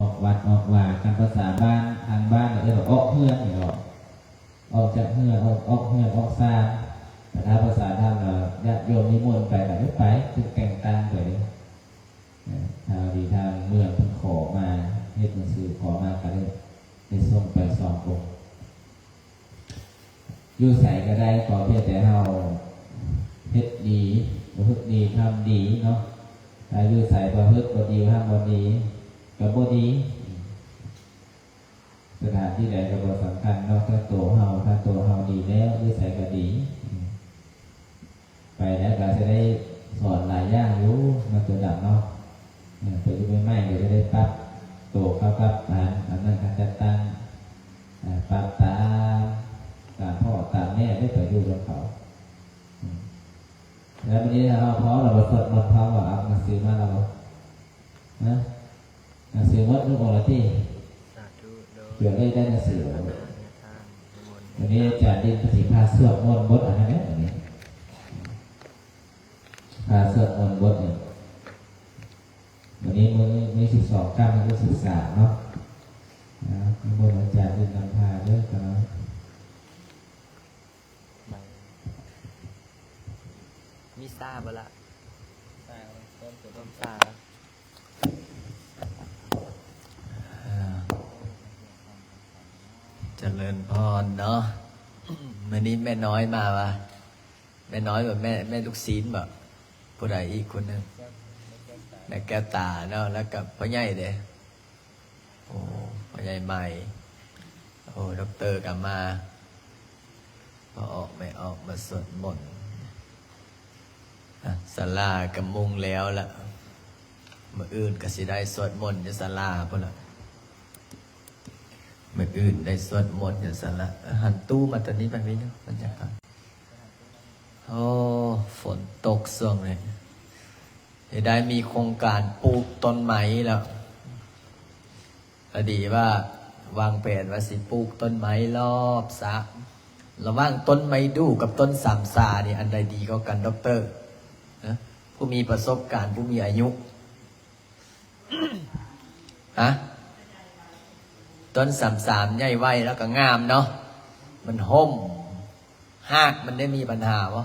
ອອກວັດອອກວາ ຄັນພາສາບ້ານ ທາງບ້ານເອີ້ນວ່າອອກເຮືອນນີ້ເນາະ ອອກຈາກເຮືອນ ອອກ ອອກເຮືອນອອກຊານ. ແຕ່ຖ້າພາສາທຳລາວ ຍາດໂຍມນິມົນໄປ ກໍໄດ້ໄປ ຖືກແຕ່ງຕັ້ງໄປເດ້. ເອີ ທາງດີທາງເມືອງເພິ່ນຂໍມາ ເຮັດໜັງສືຂໍມາ ກໍໄດ້ ໄດ້ສົ່ງໄປສອງອົງ. ຢູ່ໃສກໍໄດ້ ຂໍພຽງແຕ່ເຮົາເຮັດດີ ປະພຶດດີ ທຳດີເນາະ. ຖ້າຢູ່ໃສປະພຶດບໍ່ດີ ທຳບໍ່ດີ ກໍບໍ່ດີ. ສະຖານທີ່ໃດກໍບໍ່ສຳຄັນເນາະ ຖ້າໂຕເຮົາ ຖ້າໂຕເຮົາດີແລ້ວ ຢູ່ໃສກໍດີ. ໄປແລ້ວກໍຈະໄດ້ສອນຫຼາຍຢ່າງຢູ່ເນາະ ໂຕດຳເນາະ. ເອີ ໄປຢູ່ໃໝ່ໆ ກໍຈະໄດ້ປັບໂຕເຂົ້າກັບອັນ ອັນນັ້ນ ການຈັດຕັ້ງ ເອີ ປັບຕາມ ຕາມພໍ່ຕາມແມ່ ໄດ້ໄປຢູ່ນຳເຂົາ. ອືມ ແລ້ວມື້ນີ້ເຮົາພ້ອມແລ້ວບໍ່? ສວດມົນພ້ອມແລ້ວ ເອົາໜັງສືມາແລ້ວບໍ່? ຮະ? ໜັງສືໝົດທຸກອົງແລ້ວຕິ? ສາທຸ ໂດຍ ເພື່ອໄດ້ ໄດ້ໜັງສືແລ້ວ. ວັນນີ້ອາຈານດິນປະສິພາສວດມົນບົດອັນນັ້ນແຫຼະ ວັນນີ້ ພາສວດມົນບົດນີ້. ວັນນີ້ມື້ ມື້ສິບສອງຄ່ຳ ມື້ສິບສາມເນາະ. ອາ ນິມົນອາຈານດິນນຳພາເດີ ຂະນ້ອຍ. ມີຊາບໍ່ລະ? ຊາ ຕົ້ມຊາ. ເອີ ຈະເລີນພອນເນາະ. ມື້ນີ້ແມ່ນ້ອຍມາວະ? ແມ່ນ້ອຍບໍ່? ແມ່ ແມ່ລູກຊີ້ນບໍ່? ຜູ້ໃດອີກຄົນໜຶ່ງ? ແມ່ແກ້ວຕາເນາະ ແລ້ວກໍພໍ່ໃຫຍ່ເດ້? ໂອ້ ພໍ່ໃຫຍ່ໃໝ່. ໂອ້ ດັອກເຕີກໍມາ. ພໍ່ອອກແມ່ອອກມາສວດມົນ. ອາ ສາລາກໍມຸງແລ້ວລະ. ມື້ອື່ນກໍຊິໄດ້ສວດມົນຢູ່ສາລາພຸ້ນລະ. ມື້ອື່ນໄດ້ສວດມົນຢູ່ສາລາ. ເອີ ຫັນຕູ້ມາຕອນນີ້ໄປມີຢູ່ ບັນຍາກາດ. ໂອ້ ຝົນຕົກຊ່ວງນີ້. ຊິໄດ້ມີໂຄງການປູກຕົ້ນໄມ້ແລ້ວ. ພໍດີວ່າວາງແຜນວ່າຊິປູກຕົ້ນໄມ້ລອບສະ. ລະຫວ່າງຕົ້ນໄມ້ດູ່ກັບຕົ້ນສາມສານີ້ ອັນໃດດີກວ່າກັນ ດັອກເຕີ? ຮະ? ຜູ້ມີປະສົບການ ຜູ້ມີອາຍຸ. ຮະ? ຕົ້ນສາມສາໃຫຍ່ໄວ ແລ້ວກໍງາມເນາະ ມັນຮົ່ມ. ຮາກມັນໄດ້ມີບັນຫາບໍ່?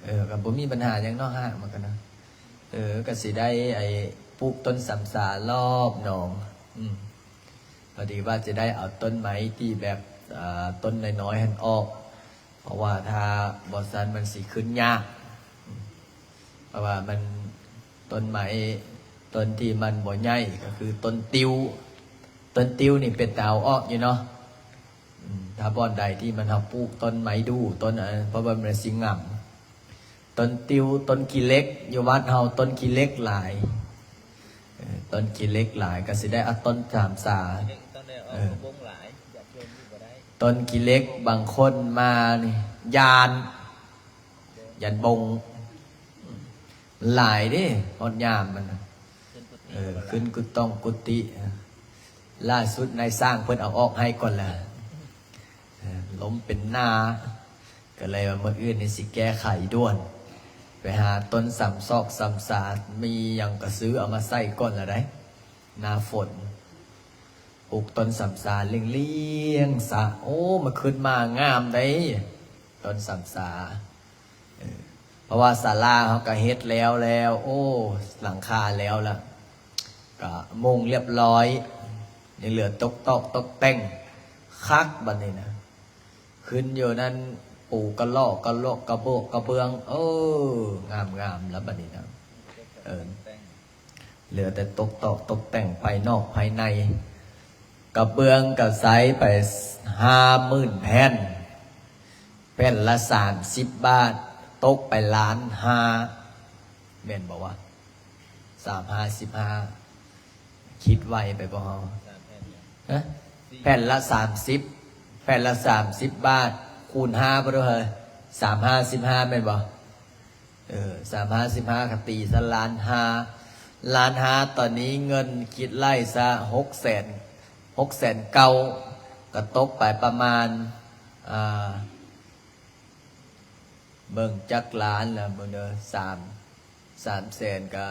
ເອີ ກໍບໍ່ມີບັນຫາຫຍັງເນາະ ຮາກມັນກໍນະ. ເອີ ກໍຊິໄດ້ໄອ້ປູກຕົ້ນສຳສາລອບໜອງ. ອືມ ພໍດີວ່າຈະໄດ້ເອົາຕົ້ນໄມ້ທີ່ແບບ ເອີ ຕົ້ນນ້ອຍໆຫັ້ນອອກ ເພາະວ່າຖ້າບໍ່ຊັ້ນມັນຊິຂຶ້ນຍາກ. ເພາະວ່າມັນ ຕົ້ນໄມ້ ຕົ້ນທີ່ມັນບໍ່ໃຫຍ່ກໍຄືຕົ້ນຕິ້ວ. ຕົ້ນຕິ້ວນີ້ເປັນຕາເອົາອອກຢູ່ເນາະ. ອືມ ຖ້າບ່ອນໃດທີ່ມັນເຮົາປູກຕົ້ນໄມ້ດູ່ ຕົ້ນອັນ ເພາະວ່າມັນຊິຫງຳ. ຕົ້ນຕິ້ວ ຕົ້ນຂີ້ເຫຼັກ ຢູ່ວັດເຮົາຕົ້ນຂີ້ເຫຼັກຫຼາຍ. ເອີ ຕົ້ນຂີ້ເຫຼັກຫຼາຍ ກໍຊິໄດ້ເອົາຕົ້ນສາມສາ. ເອີ ຕົ້ນຂີ້ເຫຼັກ ບາງຄົນມານີ້ຢ້ານ ຢ້ານບົງ. ຫຼາຍເດ້ ຮອດຍາມມັນນະ. ເອີ ຂຶ້ນກຸຕ້ອງກຸຕິ. ລ່າສຸດນາຍຊ່າງເພິ່ນເອົາອອກໃຫ້ກ່ອນລະ. ເອີ ລົມເປັນໜ້າ ກໍເລີຍວ່າມື້ອື່ນນີ້ຊິແກ້ໄຂດ່ວນ ໄປຫາຕົ້ນສຳຊອກສຳສາ ມີຫຍັງກໍຊື້ເອົາມາໃສ່ກ່ອນລະໄດ໋ ໜ້າຝົນ. ປູກຕົ້ນສຳສາລ້ຽງໆຊະ. ໂອ້ ມາຂຶ້ນມາງາມໄດ໋ ຕົ້ນສຳສາ. ເອີ ເພາະວ່າສາລາເຮົາກໍເຮັດແລ້ວແລ້ວ ໂອ້ ຫຼັງຄາແລ້ວລະ ກໍມຸງລຽບລ້ອຍ ຍັງເຫຼືອຕົກຕອກຕົກແຕ່ງຄັກບັດນີ້ນະ. ຂຶ້ນຢູ່ນັ້ນ ປູກະຫຼອກກະຫຼອກກະບວກກະເບື້ອງ ເອີ ງາມໆລະບັດນີ້ນະ. ເອີ ເຫຼືອແຕ່ຕົກຕອກຕົກແຕ່ງພາຍນອກພາຍໃນ. ກະເບື້ອງກໍໃຊ້ໄປຫ້າໝື່ນແຜ່ນ ແຜ່ນລະສາມສິບບາດ ຕົກໄປລ້ານຫ້າ ແມ່ນບໍ່ວະ? ສາມຫ້າສິບຫ້າ ຄິດໄວໄປບໍ່ເຮົາ? ຮະ? ແຜ່ນລະສາມສິບ ແຜ່ນລະສາມສິບບາດ ຄູນຫ້າບໍ່ດູເຮີ້ຍ? ສາມຫ້າສິບຫ້າແມ່ນບໍ່? ເອີ ສາມຫ້າສິບຫ້າ ກໍຕີຊະລ້ານຫ້າ ລ້ານຫ້າ ຕອນນີ້ເງິນຄິດໄລ່ຊະຫົກແສນ ຫົກແສນເກົ້າ ກໍຕົກໄປປະມານ ອ່າ ເບິ່ງຈັກລ້ານລະ ເບິ່ງເດີ ສາມ ສາມແສນ ກໍ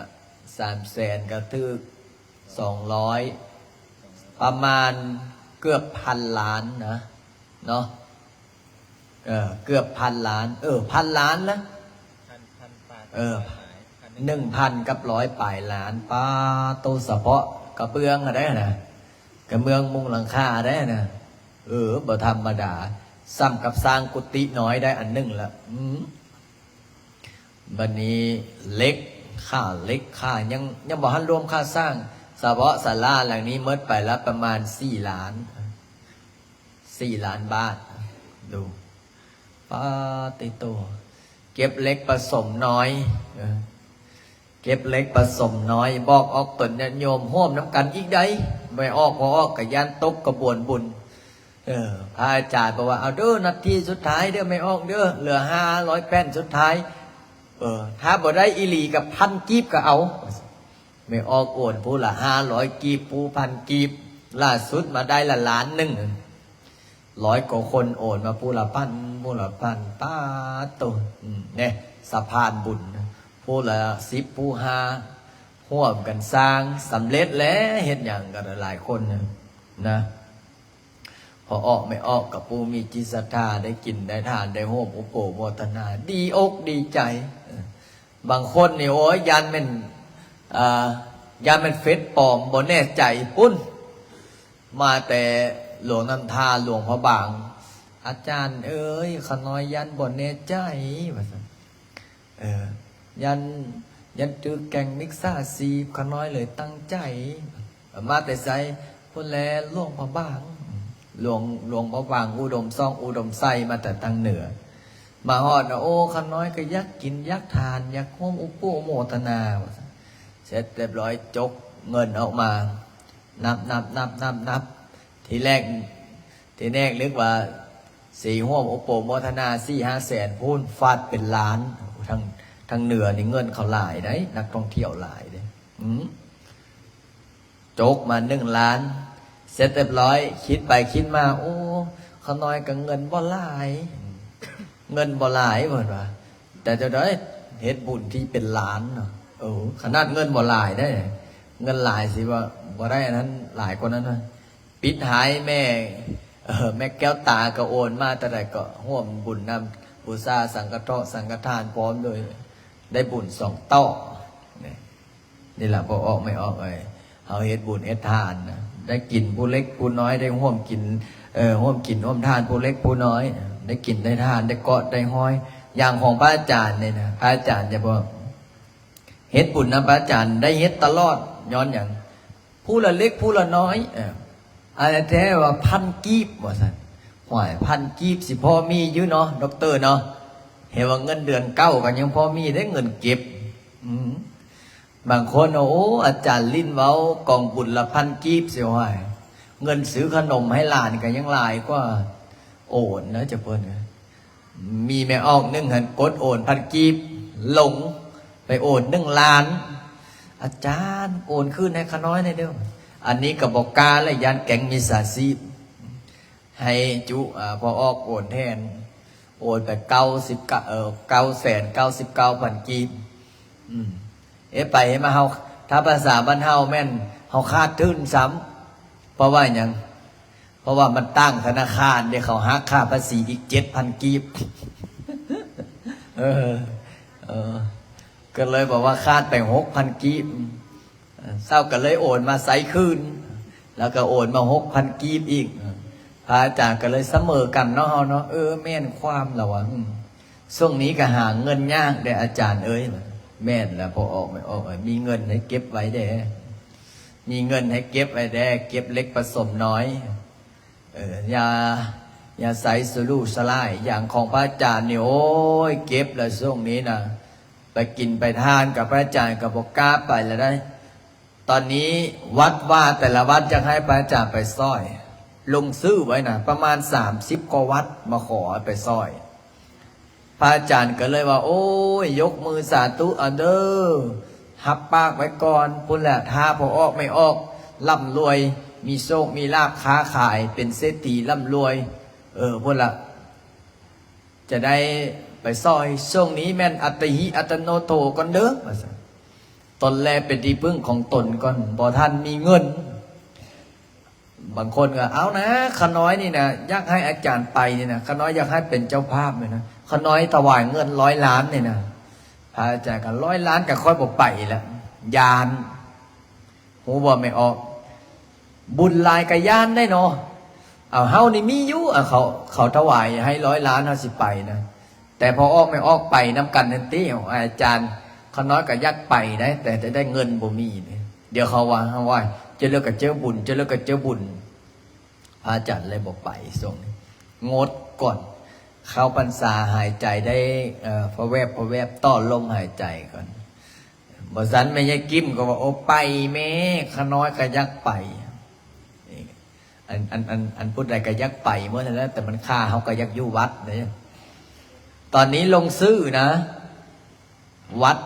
ສາມແສນ ກໍຖືກ ສອງຮ້ອຍ ປະມານເກືອບພັນລ້ານນະ ເນາະ ເອີ ເກືອບພັນລ້ານ ເອີ ພັນລ້ານລະ ພັນ ພັນປາຍ ເອີ ໜຶ່ງພັນກັບຮ້ອຍປາຍລ້ານ ປາໂຕ ສະເພາະກະເບື້ອງຫັ້ນໃດນະ ກະເບື້ອງມຸງຫຼັງຄາໃດນະ ເອີ ບໍ່ທຳມະດາ ສ່ຳກັບສ້າງກຸຕິນ້ອຍໄດ້ອັນໜຶ່ງລະ ອືມ ບັດນີ້ເຫຼັກ ຄ່າເຫຼັກ ຄ່າຫຍັງ ຍັງບໍ່ທັນລວມຄ່າສ້າງ ສະເພາະສາລາຫຼັງນີ້ໝົດໄປລະປະມານສີ່ລ້ານ ສີ່ລ້ານບາດ ດູ ປາຕິໂຕ ເກັບເຫຼັກປະສົມນ້ອຍ ເອີ ເກັບເຫຼັກປະສົມນ້ອຍ ບອກອອກຕົນຍາດໂຍມຮ່ວມນຳກັນອີກໃດ ແມ່ອອກບໍ່ອອກກະຢ້ານຕົກຂະບວນບຸນ ເອີ ພະອາຈານບອກວ່າ ເອົາເດີ ນາທີສຸດທ້າຍເດີ ແມ່ອອກເດີ ເຫຼືອຫ້າຮ້ອຍແຜ່ນສຸດທ້າຍ ເອີ ຖ້າບໍ່ໄດ້ອີ່ຫຼີກະພັນກີບກະເອົາ ແມ່ອອກໂອນຜູ້ລະຫ້າຮ້ອຍກີບ ຜູ້ພັນກີບ ລ່າສຸດມາໄດ້ລະລ້ານໜຶ່ງ ຮ້ອຍກວ່າຄົນໂອນມາຜູ້ລະພັນ ຜູ້ລະພັນ ປາໂຕ ອືມ ແນ່ ສະພານບຸນ ຜູ້ລະສິບ ຜູ້ຫ້າ ຮ່ວມກັນສ້າງ ສຳເລັດແລ້ວ ເຮັດຫຍັງກະຫຼາຍຄົນນະ ພໍອອກແມ່ອອກກະຜູ້ມີຈິດສັດທາ ໄດ້ກິນໄດ້ທານ ໄດ້ຮ່ວມອຸປະໂມທະນາ ດີອົກດີໃຈ ບາງຄົນນີ້ ໂອ້ຍ ຢ້ານແມ່ນ ເອີ ຢ້ານແມ່ນເຟສປອມ ບໍ່ແນ່ໃຈ ພຸ້ນ ມາແຕ່ຫຼວງນ້ຳທາ ຫຼວງພະບາງ ອາຈານເອີຍ ຂ້ານ້ອຍຢ້ານບໍ່ແນ່ໃຈ ວ່າຊັ້ນ ເອີ ຢ້ານ ຢ້ານຖືກແກ້ງມິດສາຊີບ ຂ້ານ້ອຍເລີຍຕັ້ງໃຈ ມາແຕ່ໃສ? ພຸ້ນແຫຼະ ຫຼວງພະບາງ ຫຼວງ ຫຼວງພະບາງ ອຸດົມສອງ ອຸດົມໄຊ ມາແຕ່ທາງເໜືອ ມາຮອດນະ ໂອ້ ຂ້ານ້ອຍກະຢາກກິນ ຢາກທານ ຢາກຮ່ວມອຸປະໂມທະນາ ວ່າຊັ້ນ ເສັດຮຽບຮ້ອຍ ຈົກເງິນອອກມາ ນັບ ນັບ ນັບ ນັບ ນັບ ທີແລກ ທີແລກນຶກວ່າຊິຮ່ວມອຸປະໂມທະນາສີ່ຫ້າແສນ ພຸ້ນຟາດເປັນລ້ານ ທາງ ທາງເໜືອນີ້ເງິນເຂົາຫຼາຍໃດ໋ ນັກທ່ອງທ່ຽວຫຼາຍເດ້ ອືມ ຈົກມາໜຶ່ງລ້ານ ເສັດຮຽບຮ້ອຍ ຄິດໄປຄິດມາ ໂອ້ ຂ້ານ້ອຍກະເງິນບໍ່ຫຼາຍ ເງິນບໍ່ຫຼາຍ ເພິ່ນວ່າ ແຕ່ຈັ່ງໃດເຮັດບຸນທີ່ເປັນລ້ານເນາະ ເອີ ຂະໜາດເງິນບໍ່ຫຼາຍເດ້ ເງິນຫຼາຍຊິວ່າບໍ່ໄດ້ອັນນັ້ນຫຼາຍກວ່ານັ້ນນະ ປິດທ້າຍແມ່ ເອີ ແມ່ແກ້ວຕາກະໂອນມາເທົ່າໃດກະຮ່ວມບຸນນຳ ບູຊາສັງກະເທາະສັງກະທານພ້ອມໂດຍ ໄດ້ບຸນສອງຕໍ່ ນີ້ ນີ້ລະ ພໍ່ອອກແມ່ອອກເອີຍ ເຮົາເຮັດບຸນເຮັດທານນະ ໄດ້ກິນຜູ້ເລັກຜູ້ນ້ອຍ ໄດ້ຮ່ວມກິນ ເອີ ຮ່ວມກິນຮ່ວມທານຜູ້ເລັກຜູ້ນ້ອຍ ໄດ້ກິນໄດ້ທານ ໄດ້ກອດໄດ້ຮອຍ ຢ່າງຂອງພະອາຈານນີ້ນະ ພະອາຈານຈະບອກ ເຮັດບຸນນຳພະອາຈານໄດ້ເຮັດຕະຫຼອດ ຍ້ອນຫຍັງ? ຜູ້ລະເລັກຜູ້ລະນ້ອຍ ເອີ ອັນແທ້ວ່າພັນກີບ ວ່າຊັ້ນ ຫ້ວຍ ພັນກີບຊິພໍມີຢູ່ເນາະ ດັອກເຕີເນາະ ເຫັນວ່າເງິນເດືອນເກົ່າກະຍັງພໍມີເດ້ ເງິນເກັບ ອືມ ບາງຄົນ ໂອ້ ອາຈານຫຼິ້ນເວົ້າ ກອງບຸນລະພັນກີບ ຊິ ໂອ້ຍ ເງິນຊື້ຂະໜົມໃຫ້ຫຼານກະຍັງຫຼາຍກວ່າໂອນນະ ເຈົ້າເພິ່ນ ມີແມ່ອອກໜຶ່ງຫັ້ນ ກົດໂອນພັນກີບ ຫຼົງໄປໂອນໜຶ່ງລ້ານ ອາຈານ ໂອນຄືນໃຫ້ຂ້ານ້ອຍແດ່ເດີ ອັນນີ້ກະບໍ່ກ້າແລ້ວ ຢ້ານແກ້ງມິດສາຊີບ ໃຫ້ຈຸ ອາ ພໍ່ອອກໂອນແທນ ໂອນໄປເກົ້າສິບ ເອີ ເກົ້າແສນເກົ້າສິບເກົ້າພັນກີບ ອືມ ເອ ໄປເຮັດມາເຮົາ ຖ້າພາສາບ້ານເຮົາແມ່ນເຮົາຂາດທຶນຊ້ຳ ເພາະວ່າຫຍັງ? ເພາະວ່າມັນຕ່າງທະນາຄານເດ້ ເຂົາຫັກຄ່າພາສີອີກເຈັດພັນກີບ ເອີ ເອີ ກະເລີຍບອກວ່າຂາດໄປຫົກພັນກີບ ເອີ ເຊົາກະເລີຍໂອນມາໃຊ້ຄືນ ແລ້ວກະໂອນມາຫົກພັນກີບອີກ ເອີ ພະອາຈານກະເລີຍສະເໝີກັນເນາະ ເຮົາເນາະ ເອີ ແມ່ນຄວາມລະວ່າ ອືມ ຊ່ວງນີ້ກະຫາເງິນຍາກເດ້ອາຈານເອີຍ ແມ່ນລະ ພໍອອກແມ່ອອກ ມີເງິນໃຫ້ເກັບໄວ້ແດ່ ມີເງິນໃຫ້ເກັບໄວ້ແດ່ ເກັບເລັກປະສົມນ້ອຍ ເອີ ຢ່າ ຢ່າໃຊ້ສະຫຼຸສະຫຼາຍ ຢ່າງຂອງພະອາຈານນີ້ ໂອ້ຍ ເກັບລະຊ່ວງນີ້ນະ ໄປກິນໄປທານກັບພະອາຈານກະບໍ່ກ້າໄປລະໄດ໋ ຕອນນີ້ວັດວາແຕ່ລະວັດຢາກໃຫ້ພະອາຈານໄປຊ່ອຍ ລົງຊື່ໄວ້ນະ ປະມານສາມສິບກວ່າວັດມາຂໍໃຫ້ໄປຊ່ອຍ ພະອາຈານກະເລີຍວ່າ ໂອ້ຍ ຍົກມືສາທຸເອົາເດີ ຮັບປາກໄວ້ກ່ອນ ພຸ້ນແຫຼະ ຖ້າພໍ່ອອກແມ່ອອກ ລ່ຳລວຍ ມີໂຊກມີລາບ ຄ້າຂາຍ ເປັນເສດຖີລ່ຳລວຍ ເອີ ພຸ້ນລະ ຈະໄດ້ໄປຊ່ອຍ ຊ່ວງນີ້ແມ່ນອັດຕະຫິອັດຕະໂນໂທກ່ອນເດີ ວ່າຊັ້ນ. ຕົນແລເປັນທີ່ເພິ່ງຂອງຕົນກ່ອນ ບໍ່ທັນມີເງິນ. ບາງຄົນກໍ ເອົານະ ຂ້ານ້ອຍນີ້ນະ ຢາກໃຫ້ອາຈານໄປນີ້ນະ ຂ້ານ້ອຍຢາກໃຫ້ເປັນເຈົ້າພາບນີ້ນະ ຂ້ານ້ອຍຖວາຍເງິນຮ້ອຍລ້ານນີ້ນະ. ພະອາຈານກໍ ຮ້ອຍລ້ານກໍຂ້ອຍບໍ່ໄປລະ ຢ້ານ. ຮູ້ບໍ່ແມ່ອອກ? ບຸນຫຼາຍກໍຢ້ານໄດ໋ເນາະ. ເອົາ ເຮົານີ້ມີຢູ່ ເອົາ ເຂົາ ເຂົາຖວາຍໃຫ້ຮ້ອຍລ້ານ ເຮົາຊິໄປນະ. ແຕ່ພໍ່ອອກແມ່ອອກໄປນຳກັນຫັ້ນຕິ. ອາຈານ ຂ້ານ້ອຍກໍຢາກໄປໄດ໋ ແຕ່ຈະໄດ້ເງິນບໍ່ມີເດ. ດຽວເຂົາວ່າ ເຮົາວ່າ ເຈົ້າເລີກກໍເຈີບຸນ ເຈົ້າເລີກກໍເຈີບຸນ. ພະອາຈານເລີຍບໍ່ໄປຊ່ວງນີ້ ງົດກ່ອນ. ເຂົ້າພັນສາຫາຍໃຈໄດ້ ເອີ ພະແວບ ພະແວບ ຕໍ່ລົມຫາຍໃຈກ່ອນ. ບໍ່ຊັ້ນແມ່ຍາຍກິມກໍວ່າ ໂອ ໄປແມ້ ຂ້ານ້ອຍກໍຢາກໄປ. ອັນ ອັນ ອັນ ອັນຜູ້ໃດກໍຢາກໄປເໝິດຫັ້ນແຫຼະ ແຕ່ມັນຄາເຮົາກໍຢາກຢູ່ວັດເດ້. ຕອນນີ້ລົງຊື່ນະ ວັດ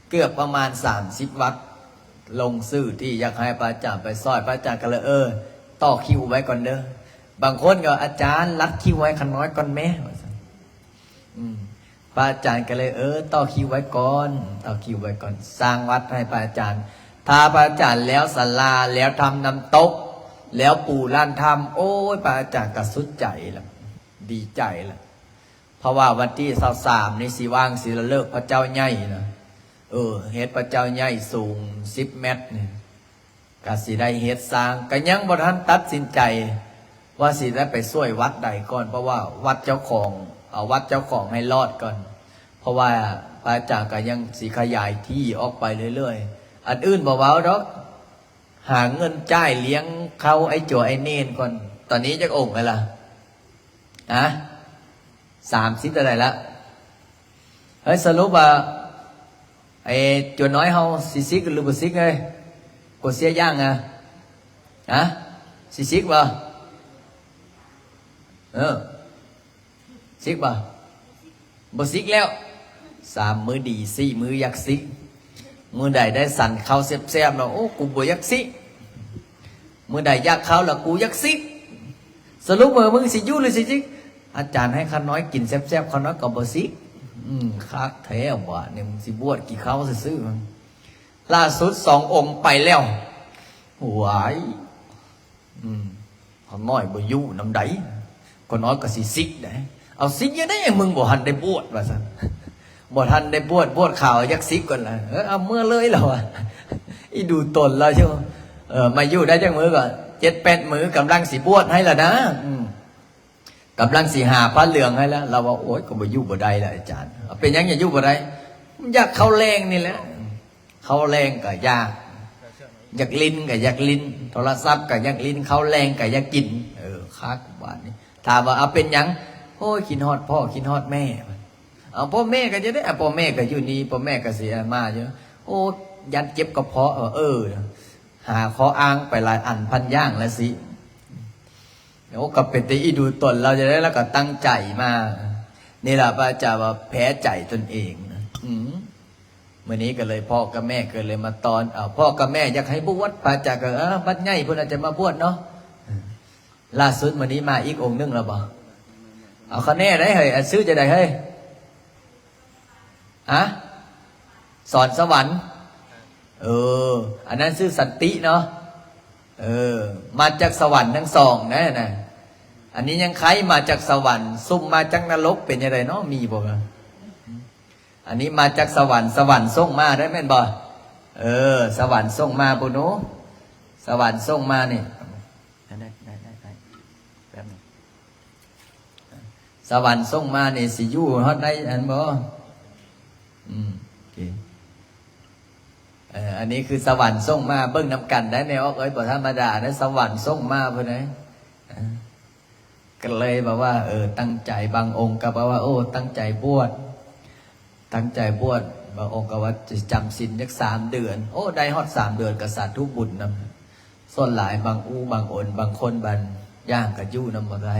ເກືອບປະມານສາມສິບວັດ ລົງຊື່ທີ່ຢາກໃຫ້ພະອາຈານໄປຊ່ອຍ. ພະອາຈານກໍເລີຍ ເອີ ຕໍ່ຄິວໄວ້ກ່ອນເດີ. ບາງຄົນກໍ ອາຈານລັດຄິວໃຫ້ຂ້ານ້ອຍກ່ອນແມ້ ວ່າຊັ້ນ. ອືມ ພະອາຈານກໍເລີຍ ເອີ ຕໍ່ຄິວໄວ້ກ່ອນ ຕໍ່ຄິວໄວ້ກ່ອນ ສ້າງວັດໃຫ້ພະອາຈານ. ຖ້າພະອາຈານແລ້ວສາລາ ແລ້ວທຳນ້ຳຕົກ ແລ້ວປູລານຖ້ຳ ໂອ້ຍ ພະອາຈານກໍສຸດໃຈລະ ດີໃຈລະ. ເພາະວ່າວັນທີຊາວສາມນີ້ຊິວາງສິລະເລີກພະເຈົ້າໃຫຍ່ນະ. ເອີ ເຮັດພະເຈົ້າໃຫຍ່ສູງສິບແມັດນີ້ ກະຊິໄດ້ເຮັດສ້າງ ກະຍັງບໍ່ທັນຕັດສິນໃຈວ່າຊິໄດ້ໄປຊ່ວຍວັດໃດກ່ອນ ເພາະວ່າວັດເຈົ້າຂອງ ເອົາວັດເຈົ້າຂອງໃຫ້ລອດກ່ອນ. ເພາະວ່າພະອາຈານກະຍັງຊິຂະຫຍາຍທີ່ອອກໄປເລື້ອຍໆ. ອັນອື່ນບໍ່ເວົ້າດອກ ຫາເງິນຈ່າຍລ້ຽງເຂົ້າໄອ້ຈົວໄອ້ເນນກ່ອນ. ຕອນນີ້ຈັກອົງແລ້ວລະ? ຮະ? ສາມສິບເທົ່າໃດລະ? ເຮີ້ຍ ສະຫຼຸບວ່າ ໄອ້ຈົວນ້ອຍເຮົາຊິສິກຫຼືບໍ່ສິກເອີຍ? ກົວເສຍຢ່າງອະ ຮະ? ຊິສິກບໍ່? ເອີ ສິກບໍ່? ບໍ່ສິກແລ້ວ. ສາມມື້ດີ ສີ່ມື້ຢາກສິກ. ມື້ໃດໄດ້ສັນເຂົ້າແຊບໆແລ້ວ ໂອ້ ກູບໍ່ຢາກສິກ. ມື້ໃດຢາກເຂົ້າແລ້ວ ກູຢາກສິກ. ສະຫຼຸບເອີ ມຶງຊິຢູ່ຫຼືຊິສິກ? ອາຈານໃຫ້ຂ້ານ້ອຍກິນແຊບໆ ຂ້ານ້ອຍກໍບໍ່ສິກ. ອືມ ຄັກແທ້ບາດນີ້ ມຶງຊິບວດກິນເຂົ້າຊື່ໆ. ລ່າສຸດສອງອົງໄປແລ້ວ. ຫວາຍ ອືມ ຂ້ານ້ອຍບໍ່ຢູ່ນຳໃດ ຂ້ານ້ອຍກໍຊິສິກໄດ໋. ເອົາ ສິກຈັ່ງໃດ ມຶງບໍ່ທັນໄດ້ບວດ ວ່າຊັ້ນ. ບໍ່ທັນໄດ້ບວດ ບວດຂາວ ຢາກສິກກ່ອນລະ. ເອີ ເອົາເມືອເລີຍລະວ່າ ອີ່ດູຕົນລະ. ເອີ ມາຢູ່ໄດ້ຈັກມື້ກໍ ເຈັດແປດມື້ ກຳລັງຊິບວດໃຫ້ລະນະ. ອືມ ກຳລັງຊິຫາຜ້າເຫຼືອງໃຫ້ລະ. ລາວວ່າ ໂອ້ຍ ກໍບໍ່ຢູ່ບໍ່ໄດ້ລະອາຈານ. ເອົາ ເປັນຫຍັງຈະຢູ່ບໍ່ໄດ້? ຢາກເຂົ້າແລງນີ້ແຫຼະ. ເຂົ້າແລງກໍຢາກ ຢາກຫຼິ້ນກໍຢາກຫຼິ້ນ ໂທລະສັບກໍຢາກຫຼິ້ນ ເຂົ້າແລງກໍຢາກກິນ. ເອີ ຄັກບາດນີ້. ຖາມວ່າ ເອົາ ເປັນຫຍັງ? ໂອ້ຍ ຄິດຮອດພໍ່ ຄິດຮອດແມ່. ເອົາ ພໍ່ແມ່ກໍຈະໄດ້ ເອົາ ພໍ່ແມ່ກໍຢູ່ນີ້ ພໍ່ແມ່ກໍຊິມາຢູ່. ໂອ້ ຢ້ານເຈັບກະເພາະ. ເອີ ຫາຂໍ້ອ້າງໄປຫຼາຍອັນພັນຢ່າງລະຊິ. ໂອ້ ກໍເປັນແຕ່ອີ່ດູຕົນລາວຈະໄດ້ ລາວກໍຕັ້ງໃຈມາ. ນີ້ລະ ພະອາຈານວ່າແພ້ໃຈຕົນເອງນະ. ອືມ ມື້ນີ້ກໍເລີຍ ພໍ່ກັບແມ່ກໍເລີຍມາຕ້ອນເອົາ. ພໍ່ກັບແມ່ຢາກໃຫ້ບວດ ພະອາຈານກໍ ເອີ ບັດໃຫຍ່ພຸ້ນອາດຈະມາບວດເນາະ. ລ່າສຸດມື້ນີ້ມາອີກອົງໜຶ່ງແລ້ວບໍ່? ເອົາຄະແນນໄດ້ເຮີ້ຍ ອັນຊື່ຈັ່ງໃດເຮີ້ຍ? ຮະ? ສອນສະຫວັນ. ເອີ ອັນນັ້ນຊື່ສັນຕິເນາະ. ເອີ ມາຈາກສະຫວັນທັງສອງນະນະ. ອັນນີ້ຍັງໄຄມາຈາກສະຫວັນ ຊຸມມາຈາກນະລົກ ເປັນຈັ່ງໃດເນາະ ມີບໍ່? ອັນນີ້ມາຈາກສະຫວັນ ສະຫວັນສົ່ງມາໄດ້ແມ່ນບໍ່? ເອີ ສະຫວັນສົ່ງມາພຸ້ນໂນ ສະຫວັນສົ່ງມານີ້. ໄດ້ ໄດ້ ໄດ້ ໄດ້ ແປັບໜຶ່ງ. ສະຫວັນສົ່ງມານີ້ຊິຢູ່ຮອດໃດຫັ້ນບໍ່? ອືມ ໂອເຄ. ເອີ ອັນນີ້ຄືສະຫວັນສົ່ງມາ ເບິ່ງນຳກັນໄດ້ແມ່ອອກເອີຍ ບໍ່ທຳມະດາເດ້ ສະຫວັນສົ່ງມາພຸ້ນເດ້. ເອີ ກໍເລີຍແບບວ່າ ເອີ ຕັ້ງໃຈ ບາງອົງກໍແບບວ່າ ໂອ້ ຕັ້ງໃຈບວດ ຕັ້ງໃຈບວດ. ບາງອົງກໍວ່າຈະຈຳສິນຈັກສາມເດືອນ. ໂອ້ ໄດ້ຮອດສາມເດືອນກໍສາທຸບຸນນຳ. ສ່ວນຫຼາຍບາງອູ່ບາງອົນ ບາງຄົນບາງຢ່າງກໍຢູ່ນຳບໍ່ໄດ້.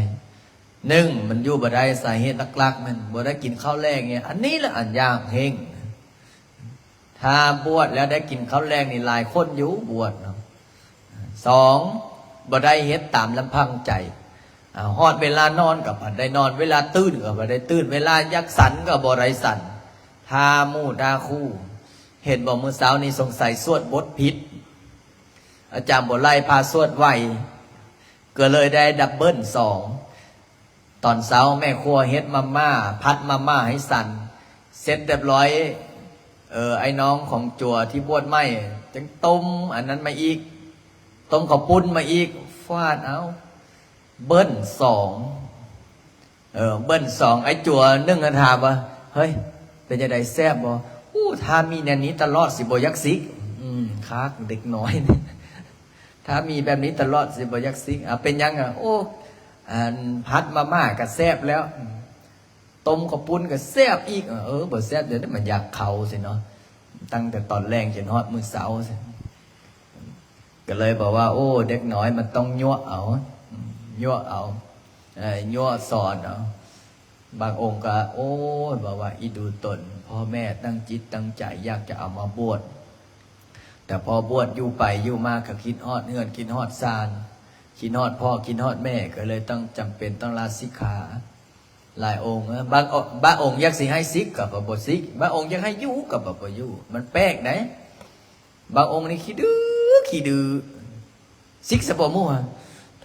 ໜຶ່ງ ມັນຢູ່ບໍ່ໄດ້ ສາເຫດຫຼັກໆ ແມ່ນບໍ່ໄດ້ກິນເຂົ້າແລງນີ້ ອັນນີ້ລະອັນຍາກແຮງ. ຖ້າບວດແລ້ວໄດ້ກິນເຂົ້າແລງນີ້ ຫຼາຍຄົນຢູ່ບວດເນາະ. ສອງ ບໍ່ໄດ້ເຮັດຕາມລຳພັງໃຈ. ອາ ຮອດເວລານອນກໍບໍ່ໄດ້ນອນ ເວລາຕື່ນກໍບໍ່ໄດ້ຕື່ນ ເວລາຢາກສັນກໍບໍ່ໄດ້ສັນ. ຖ້າໝູ່ຖ້າຄູ່ ເຫັນບໍ່ ມື້ເຊົ້ານີ້ສົງໄສສວດບົດຜິດ ອາຈານບົວໄລພາສວດໄວ ກໍເລີຍໄດ້ດັບເບິນສອງ. ຕອນເຊົ້າແມ່ຄົວເຮັດມາມ່າ ຜັດມາມ່າໃຫ້ສັນ ເສັດຮຽບຮ້ອຍ ເອີ ອ້າຍນ້ອງຂອງຈົວທີ່ບວດໃໝ່ ຈັ່ງຕົ້ມອັນນັ້ນມາອີກ ຕົ້ມເຂົ້າປຸ້ນມາອີກ ຟາດເອົາ ເບິນສອງ ເອີ ເບິນສອງ ໄອ້ຈົວໜຶ່ງກໍຖາມວ່າ ເຮີ້ຍ ເປັນຈັ່ງໃດ ແຊບບໍ່? ໂອ້ ຖ້າມີແນວນີ້ຕະຫຼອດ ຊິບໍ່ຢາກສິກ. ອືມ ຄັກເດັກນ້ອຍ ຖ້າມີແບບນີ້ຕະຫຼອດ ຊິບໍ່ຢາກສິກ. ອາ ເປັນຫຍັງອະ? ໂອ້ ອັນ ຜັດມາມ່າກໍແຊບແລ້ວ ຕົ້ມເຂົ້າປຸ້ນກໍແຊບອີກ. ເອີ ບໍ່ແຊບ ດຽວນີ້ມັນຢາກເຂົ້າຊີ້ເນາະ ຕັ້ງແຕ່ຕອນແລງຈົນຮອດມື້ເຊົ້າຊີ້ ກໍເລີຍບອກວ່າ ໂອ້ ເດັກນ້ອຍມັນຕ້ອງຍົວະເອົາ ຍົວະເອົາ ເອີ ຍົວະສອນເອົາ. ບາງອົງກໍ ໂອ້ຍ ບອກວ່າອີ່ດູຕົນ ພໍ່ແມ່ຕັ້ງຈິດຕັ້ງໃຈຢາກຈະເອົາມາບວດ ແຕ່ພໍບວດຢູ່ໄປຢູ່ມາກໍຄິດຮອດເຮືອນ ຄິດຮອດຊານ ຄິດຮອດພໍ່ ຄິດຮອດແມ່ ກໍເລີຍຕ້ອງ ຈຳເປັນຕ້ອງລາສິກຂາ. ຫຼາຍອົງ ເອີ ບາງອົງ ບາງອົງຢາກຊິໃຫ້ສິກກໍບໍ່ສິກ ບາງອົງຢາກໃຫ້ຢູ່ກໍບໍ່ຢູ່ ມັນແປກໃດ໋. ບາງອົງນີ້ຂີ້ດື້ ຂີ້ດື້ ສິກຊະບໍ່ໝູ່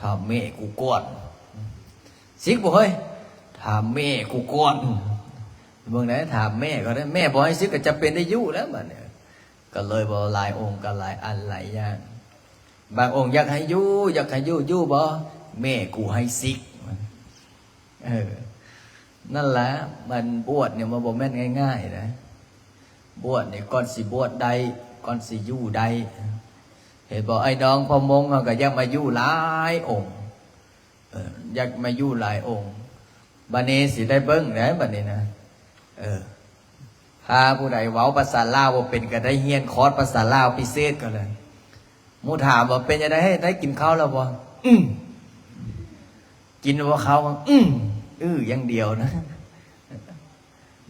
ຖາມແມ່ກູກ່ອນ ສິກບໍ່ເຮີ້ຍ ຖາມແມ່ກູກ່ອນ. ເບິ່ງໄດ໋ ຖາມແມ່ກໍໄດ້ ແມ່ບໍ່ໃຫ້ສິກກໍຈຳເປັນໄດ້ຢູ່ແລ້ວບັດນີ້. ກໍເລີຍບໍ່ ຫຼາຍອົງກໍຫຼາຍອັນຫຼາຍຢ່າງ ບາງອົງຢາກໃຫ້ຢູ່ ຢາກໃຫ້ຢູ່ ຢູ່ບໍ່ ແມ່ກູໃຫ້ສິກ. ເອີ ນັ້ນລະ ມັນບວດນີ້ມັນບໍ່ແມ່ນງ່າຍໆນະ ບວດນີ້ກ່ອນຊິບວດໄດ້ ກ່ອນຊິຢູ່ໄດ້ ເຫັນບໍ່ ອ້າຍນ້ອງພໍ່ມົງເຮົາກໍຢາກມາຢູ່ຫຼາຍອົງ ເອີ ຢາກມາຢູ່ຫຼາຍອົງ. ບັດນີ້ຊິໄດ້ເບິ່ງແລ້ວບັດນີ້ນະ ເອີ ຖ້າຜູ້ໃດເວົ້າພາສາລາວບໍ່ເປັນ ກໍໄດ້ຮຽນຄອດພາສາລາວພິເສດກໍແລ້ວ. ໝູ່ຖາມວ່າ ເປັນຈັ່ງໃດ ໄດ້ກິນເຂົ້າແລ້ວບໍ່? ອືມ ກິນບໍ່ເຂົ້າ? ອືມ ອືຢ່າງດຽວນະ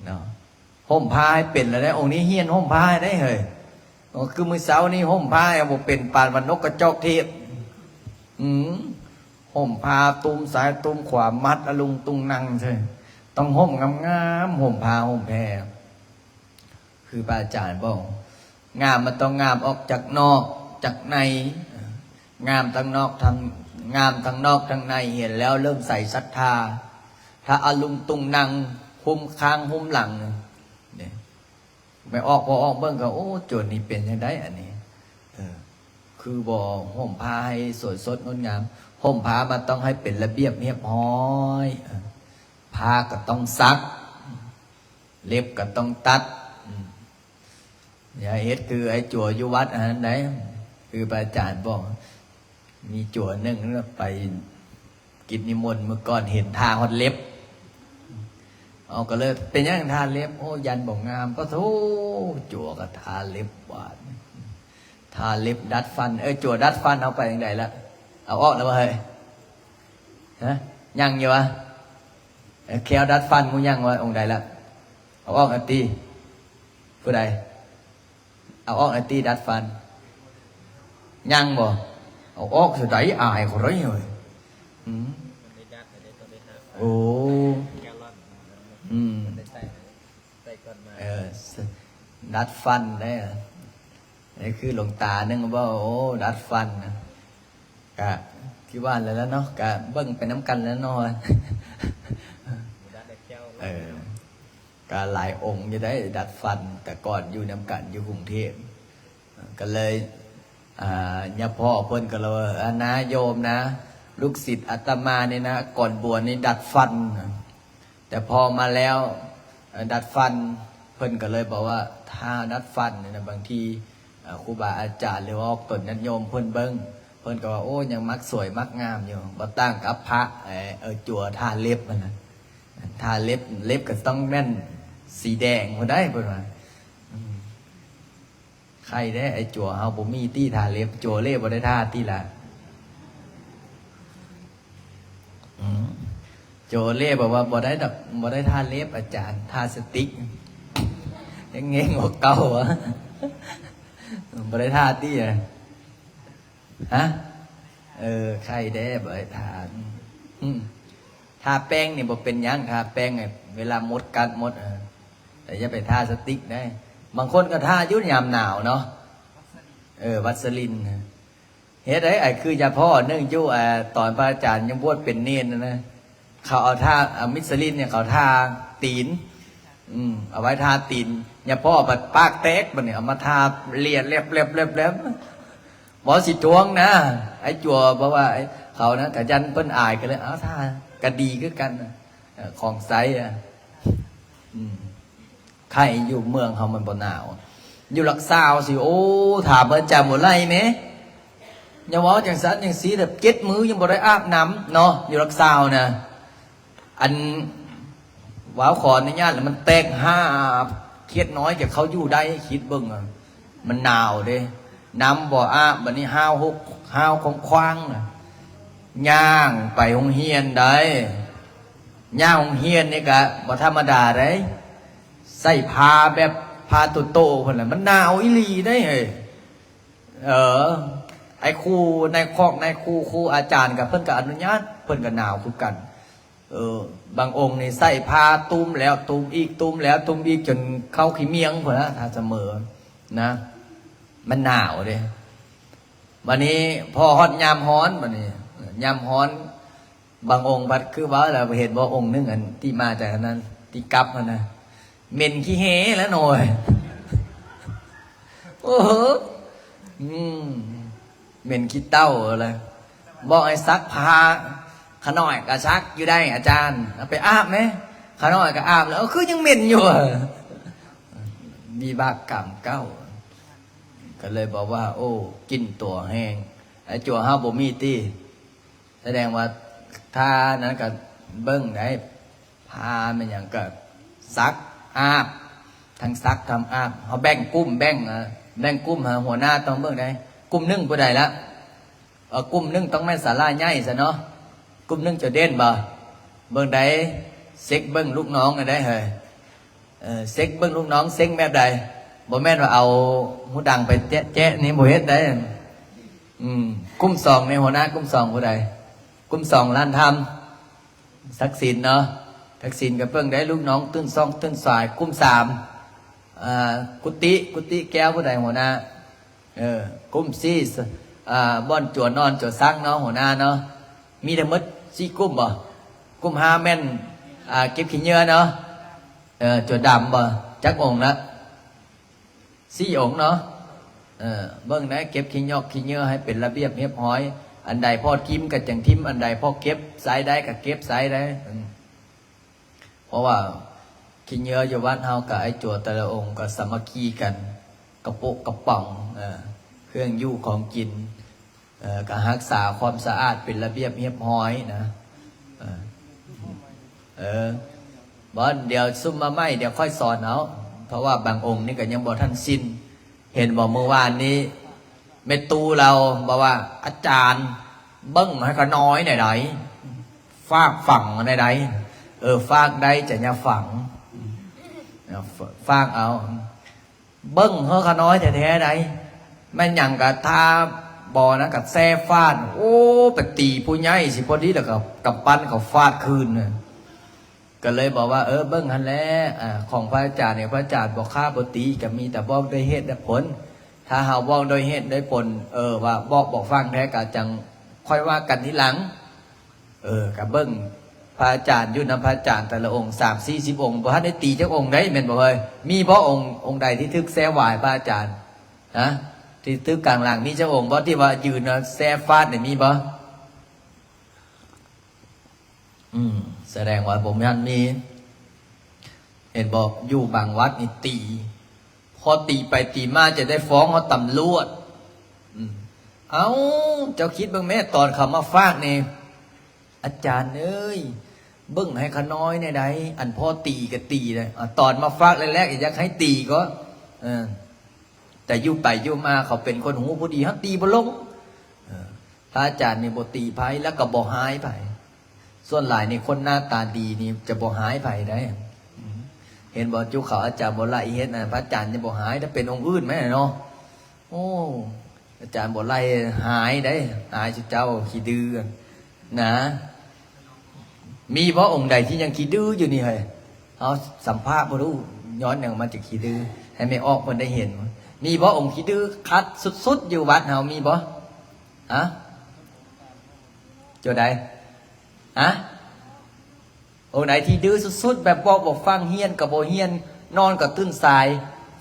ເນາະ. ຫົ່ມຜ້າໃຫ້ເປັນແລ້ວເດ້ ອົງນີ້ຮຽນຫົ່ມຜ້າໃຫ້ໄດ້ເຮີ້ຍ. ໂອ້ ຄືມື້ເຊົ້ານີ້ຫົ່ມຜ້າຍັງບໍ່ເປັນ ປານວ່ານົກກະຈອກເທດ. ອືມ ຫົ່ມຜ້າຕຸ້ມຊ້າຍຕຸ້ມຂວາ ມັດອະລຸງຕຸງນັງເຊີ ຕ້ອງຫົ່ມງາມໆ ຫົ່ມຜ້າຫົ່ມແພ ຄືພະອາຈານບອກ ງາມມັນຕ້ອງງາມອອກຈາກນອກຈາກໃນ ງາມທັງນອກທັງ ງາມທັງນອກທັງໃນ ເຫັນແລ້ວເລີ່ມໃສສັດທາ. ຖ້າອະລຸງຕຸງນັງ ຫຸ້ມຂ້າງຫຸ້ມຫຼັງນີ້ ແມ່ອອກ ພໍອອກເບິ່ງກໍ ໂອ້ ໂຈນນີ້ເປັນຈັ່ງໃດອັນນີ້ ເອີ ຄືບໍ່ຫົ່ມຜ້າໃຫ້ສວຍສົດງົດງາມ. ຫົ່ມຜ້າມັນຕ້ອງໃຫ້ເປັນລະບຽບຮຽບຮ້ອຍ ເອີ ຜ້າກໍຕ້ອງຊັກ ເລັບກໍຕ້ອງຕັດ ອືມ ຢ່າເຮັດຄືໄອ້ຈົວຢູ່ວັດອັນນັ້ນໃດ໋ ຄືພະອາຈານບອກ ມີຈົວໜຶ່ງໄປກິດນິມົນມື້ກ່ອນ ເຫັນທາຮອດເລັບ ເອົາ ກໍເລີຍ ເປັນຫຍັງທາເລັບ? ໂອ້ ຢ້ານບໍ່ງາມ. ປະໂທ້ ຈົວກໍທາເລັບບາດ ທາເລັບດັດຟັນ. ເອີ ຈົວດັດຟັນເຮົາໄປຈັ່ງໃດລະ? ເອົາອອກແລ້ວບໍ່ເຮີ້ຍ? ຮະ ຍັງຢູ່ວະ? ເອີ ແຂ້ວດັດຟັນໝູ່ຍັງວະ? ອົງໃດລະ? ເອົາອອກແລ້ວຕິ? ຜູ້ໃດ? ເອົາອອກແລ້ວຕິ ດັດຟັນ? ຍັງບໍ່? ເອົາອອກຊະໃດ ອາຍເຂົາເດ້ເຮີ້ຍ. ອືມ ໂອ້ ອືມ ເອີ ດັດຟັນໄດ້ ນີ້ຄືຫຼວງຕາໜຶ່ງເວົ້າ ໂອ້ ດັດຟັນນະ ກະຄືວ່າແລ້ວເນາະ ກະເບິ່ງໄປນຳກັນແລ້ວເນາະ. ເອີ ກະຫຼາຍອົງຢູ່ໄດ໋ ດັດຟັນ ແຕ່ກ່ອນຢູ່ນຳກັນຢູ່ກຸງເທບ ກໍເລີຍ ອ່າ ຍາພໍ່ເພິ່ນກໍເລີຍວ່າ ອາ ນາໂຍມນະ ລູກສິດອາດຕະມານີ້ນະ ກ່ອນບວດນີ້ດັດຟັນ ແຕ່ພໍມາແລ້ວ ເອີ ດັດຟັນ ເພິ່ນກໍເລີຍບອກວ່າ ຖ້າດັດຟັນນີ້ນະ ບາງທີ ເອີ ຄູບາອາຈານ ຫຼືວ່າອອກຕົນຍາດໂຍມເພິ່ນເບິ່ງ ເພິ່ນກໍວ່າ ໂອ້ ຍັງມັກສວຍມັກງາມຢູ່ ບໍ່ຕ່າງກັບພະ ເອີ ເອີ ຈົວທາເລັບຫັ້ນນະ ທາເລັບ ເລັບກໍຕ້ອງແມ່ນສີແດງພຸ້ນໃດ໋ ເພິ່ນວ່າ ອືມ ໄຄແດ່ ໄອ້ຈົວເຮົາບໍ່ມີຕິ ທາເລັບ ຈົວເລ່ບໍ່ໄດ້ທາຕິລະ? ອືມ ໂຈເລ່ບອກວ່າບໍ່ໄດ້ດອກ ບໍ່ໄດ້ທາເລັບອາຈານ ທາສະຕິກ ຍັງເງງກວ່າເກົ່າຫວາ ບໍ່ໄດ້ທາຕິ ຮະ? ເອີ ໄຄແດ່ ບໍ່ໄດ້ທາ ອືມ ທາແປ້ງນີ້ບໍ່ເປັນຫຍັງ ທາແປ້ງເວລາມົດກັດມົດ ເອີ ແຕ່ຢ່າໄປທາສະຕິກໄດ໋ ບາງຄົນກໍທາຢູ່ຍາມໜາວເນາະ ເອີ ວັດສະລິນ. ເຮັດໃຫ້ ຄືຢາພໍ່ໜຶ່ງຢູ່ ອາ ຕອນພະອາຈານຍັງບວດເປັນເນນນະ ເຂົາເອົາທາ ອາ ມິດສະລິນນີ້ ເຂົາທາຕີນ ອືມ ເອົາໄວ້ທາຕີນ. ຍາພໍ່ບັດປາກແຕກ ບັດນີ້ເອົາມາທາລຽນແລັບໆໆ ເວົ້າຊິທວງນະ ໄອ້ຈົວ ເພາະວ່າເຂົານະ ກະຢ້ານເພິ່ນອາຍ ກໍເລີຍເອົາທາ ກະດີຄືກັນ ຂອງໃຊ້ ອາ ອືມ. ໄຄຢູ່ເມືອງເຮົາມັນບໍ່ໜາວ ຢູ່ຫຼັກຊາວຊິ ໂອ້ ຖາມອາຈານບໍ່ໄລ່ແມ ຢ່າເວົ້າຈັ່ງຊັ້ນຈັ່ງຊີ້ ແບບເຈັດມື້ຍັງບໍ່ໄດ້ອາບນ້ຳເນາະ ຢູ່ຫຼັກຊາວນະ. ອັນ ເວົ້າຂໍອະນຸຍາດ ແລ້ວມັນແຕກຫາ ເຂດນ້ອຍຈະເຂົ້າຢູ່ໄດ້ ຄິດເບິ່ງ ມັນໜາວເດ້ ນ້ຳບໍ່ອາບ ບັດນີ້ຫ້າວຫົກ ຫ້າວຂວາງໆ ນະ ຍ່າງໄປໂຮງຮຽນໄດ້ ຍ່າງໂຮງຮຽນນີ້ກະບໍ່ທຳມະດາເດ້ ໃສ່ຜ້າແບບຜ້າໂຕໆ ພຸ້ນລະ ມັນໜາວອີ່ຫຼີເດ້ເຮີ້ຍ. ເອີ ໄອ້ຄູ ນາຍຄອກ ນາຍຄູ ຄູອາຈານກະ ເພິ່ນກະອະນຸຍາດ ເພິ່ນກະໜາວຄືກັນ. ເອີ ບາງອົງນີ້ໃສ່ຜ້າຕຸ້ມແລ້ວຕຸ້ມອີກ ຕຸ້ມແລ້ວຕຸ້ມອີກ ຈົນເຂົ້າຂີ້ໝ້ຽງພຸ້ນນະ ຖ້າສະເໝີນະ ມັນໜາວເດ້. ບັດນີ້ພໍຮອດຍາມຮ້ອນ ບັດນີ້ຍາມຮ້ອນ ບາງອົງພັດຄືເວົ້າແລ້ວ ເຫັນບໍ່ ອົງໜຶ່ງ ອັນທີ່ມາຈາກອັນນັ້ນ ທີ່ກັບຫັ້ນນະ ເໝັນຂີ້ເຫຮ່ລະໜ່ອຍ ໂອ້ໂຫ ອືມ ເໝັນຂີ້ເຕົ້າລະ ບອກໃຫ້ຊັກຜ້າ ຂະນ້ອຍກໍຊັກຢູ່ໄດ໋ອາຈານ ເອົາໄປອາບແມ ຂະນ້ອຍກໍອາບແລ້ວ ເອົາ ຄືຍັງເໝັນຢູ່ ວິບາກກຳເກົ່າ. ກໍເລີຍບອກວ່າ ໂອ້ ກິ່ນຕົວແຮງ ໄອ້ຈົວເຮົາບໍ່ມີຕິ ສະແດງວ່າທ່ານັ້ນກໍເບິ່ງໄດ້ ຜ້າແມ່ນຫຍັງກໍຊັກອາບ ທັງຊັກທັງອາບ. ເຮົາແບ່ງກຸ່ມ ແບ່ງ ເອີ ແບ່ງກຸ່ມ ຫົວໜ້າຕ້ອງເບິ່ງໄດ້ ກຸ່ມໜຶ່ງຜູ້ໃດລະ ເອີ ກຸ່ມໜຶ່ງຕ້ອງແມ່ນສາລາໃຫຍ່ຊະເນາະ ກຸ່ມໜຶ່ງຈະເດັ່ນບໍ່ ເບິ່ງໄດ້ ເຊັກເບິ່ງລູກນ້ອງໄດ້ເຮີ້ຍ. ເອີ ເຊັກເບິ່ງລູກນ້ອງເຊັງແບບໃດ ບໍ່ແມ່ນວ່າເອົາຫູດັງໄປແຈະໆ ນີ້ ບໍ່ເຮັດໄດ້. ອືມ ກຸ່ມສອງນີ້ ຫົວໜ້າກຸ່ມສອງຜູ້ໃດ? ກຸ່ມສອງລ້ານທຳ ສັກສິນເນາະ ສັກສິນກໍເບິ່ງໄດ້ ລູກນ້ອງຕື່ນຊ່ອງຕື່ນສາຍ. ກຸ່ມສາມ ອ່າ ກຸຕິ ກຸຕິແກ້ວຜູ້ໃດຫົວໜ້າ? ເອີ ກຸ່ມສີ່ ອ່າ ບ່ອນຈົວນອນຈົວຊັງເນາະ ຫົວໜ້າເນາະ. ມີທັງໝົດສີ່ກຸ່ມບໍ່? ກຸ່ມຫ້າແມ່ນ ອ່າ ເກັບຂີ້ເຫຍື້ອເນາະ ເອີ ຈົວດຳບໍ່? ຈັກອົງລະ? ສີ່ອົງເນາະ. ເອີ ເບິ່ງໄດ້ ເກັບຂີ້ຫຍອກຂີ້ເຫຍື້ອໃຫ້ເປັນລະບຽບຮຽບຮ້ອຍ ອັນໃດພໍຖິ້ມກໍຈັ່ງຖິ້ມ ອັນໃດພໍເກັບໃຊ້ໄດ້ກໍເກັບໃຊ້ໄດ້. ເພາະວ່າຂີ້ເຫຍື້ອຢູ່ວັດເຮົາກັບໄອ້ຈົວແຕ່ລະອົງກໍສາມັກຄີກັນ ກະໂປະກະປ໋ອງ ເອີ ເຄື່ອງຢູ່ຂອງກິນ ເອີ ກໍຮັກສາຄວາມສະອາດເປັນລະບຽບຮຽບຮ້ອຍນະ. ເອີ ເອີ ບໍ່ ດຽວຊຸມມາໃໝ່ ດຽວຂ້ອຍສອນເອົາ ເພາະວ່າບາງອົງນີ້ກໍຍັງບໍ່ທັນຊິນ. ເຫັນບໍ່ ມື້ວານນີ້ແມ່ຕູ້ລາວບອກວ່າ ອາຈານ ເບິ່ງໃຫ້ຂ້ານ້ອຍແດ່ໃດ໋ ຝາກຝັງແດ່ໃດ໋. ເອີ ຝາກໄດ້ຈະຢ່າຝັງ ຝາກເອົາ ເບິ່ງເຮີ້ຂ້ານ້ອຍແທ້ໆໃດ໋. ແມ່ນຫຍັງກະຖ້າບໍ່ນະກະແຊ່ຟາດ ໂອ້ ໄປຕີຜູ້ໃຫຍ່ຊິພໍດີ ແລ້ວກໍກຳປັ້ນເຂົາຟາດຄືນ. ກໍເລີຍບອກວ່າ ເອີ ເບິ່ງຫັ້ນແຫຼະ ອາ ຂອງພະອາຈານນີ້ ພະອາຈານບໍ່ຂ້າບໍ່ຕີ ກໍມີແຕ່ບອກດ້ວຍເຫດດ້ວຍຜົນ. ຖ້າເຮົາບອກດ້ວຍເຫດດ້ວຍຜົນ ເອີ ວ່າບອກບໍ່ຟັງແທ້ ກໍຈັ່ງຄ່ອຍວ່າກັນທີຫຼັງ. ເອີ ກໍເບິ່ງພະອາຈານຢູ່ນຳພະອາຈານແຕ່ລະອົງ ສາມສີ່ສິບອົງ ບໍ່ທັນໄດ້ຕີຈັກອົງໃດ໋ ແມ່ນບໍ່ເອີຍ? ມີບໍ່ອົງ ອົງໃດທີ່ຖືກແຊ່ຫວາຍພະອາຈານ ຮະ? ທີ່ຖືກກາງຫຼັງ ມີຈັກອົງບໍ່ ທີ່ວ່າຢືນແຊ່ຟາດນີ້ ມີບໍ່? ອືມ ສະແດງວ່າບໍ່ທັນມີ. ເຫັນບໍ່ ຢູ່ບາງວັດນີ້ຕີ ພໍຕີໄປຕີມາຈະໄດ້ຟ້ອງຮອດຕຳຫຼວດ. ອືມ ເອົ້າ ເຈົ້າຄິດເບິ່ງແມ້ ຕອນເຂົາມາຝາກນີ້ ອາຈານເອີຍ ເບິ່ງໃຫ້ຂ້ານ້ອຍແດ່ໃດ໋ ອັນພໍ່ຕີກໍຕີແຫຼະ ອາ ຕອນມາຝາກແລກໆ ຢາກໃຫ້ຕີກໍ ເອີ ແຕ່ຢູ່ໄປຢູ່ມາເຂົາເປັນຄົນຮູ້ຜູ້ດີ ເຮົາຕີບໍ່ລົງ. ເອີ ພະອາຈານນີ້ບໍ່ຕີໃຜ ແລ້ວກໍບໍ່ຮ້າຍໃຜ. ສ່ວນຫຼາຍນີ້ຄົນໜ້າຕາດີນີ້ຈະບໍ່ຮ້າຍໃຜໄດ໋. ເຫັນບໍ່ ຈຸເຂົາອາຈານບໍ່ໄຫຼເຮັດນະ ພະອາຈານຈະບໍ່ຮ້າຍ ຖ້າເປັນອົງອື່ນແມ່ນເນາະ. ໂອ້ ອາຈານບໍ່ໄຫຼຮ້າຍໄດ໋ ຮ້າຍຈຸເຈົ້າຂີ້ດື້ນະ. ມີບໍ່ອົງໃດທີ່ຍັງຂີ້ດື້ຢູ່ນີ້ເຮີ້ຍ? ເຮົາສຳພາດບໍ່ຮູ້ ຍ້ອນຫຍັງມັນຈຶ່ງຂີ້ດື້. ໃຫ້ແມ່ອອກເພິ່ນໄດ້ເຫັນ. ມີບໍ່ອົງຂີ້ດື້ຄັດສຸດໆຢູ່ວັດເຮົາ ມີບໍ່? ຮະ? ເຈົ້າໃດ? ຮະ? ອົງໃດທີ່ດື້ສຸດໆ ແບບເວົ້າບໍ່ຟັງ, ຮຽນກໍບໍ່ຮຽນ, ນອນກໍຕື່ນສາຍ,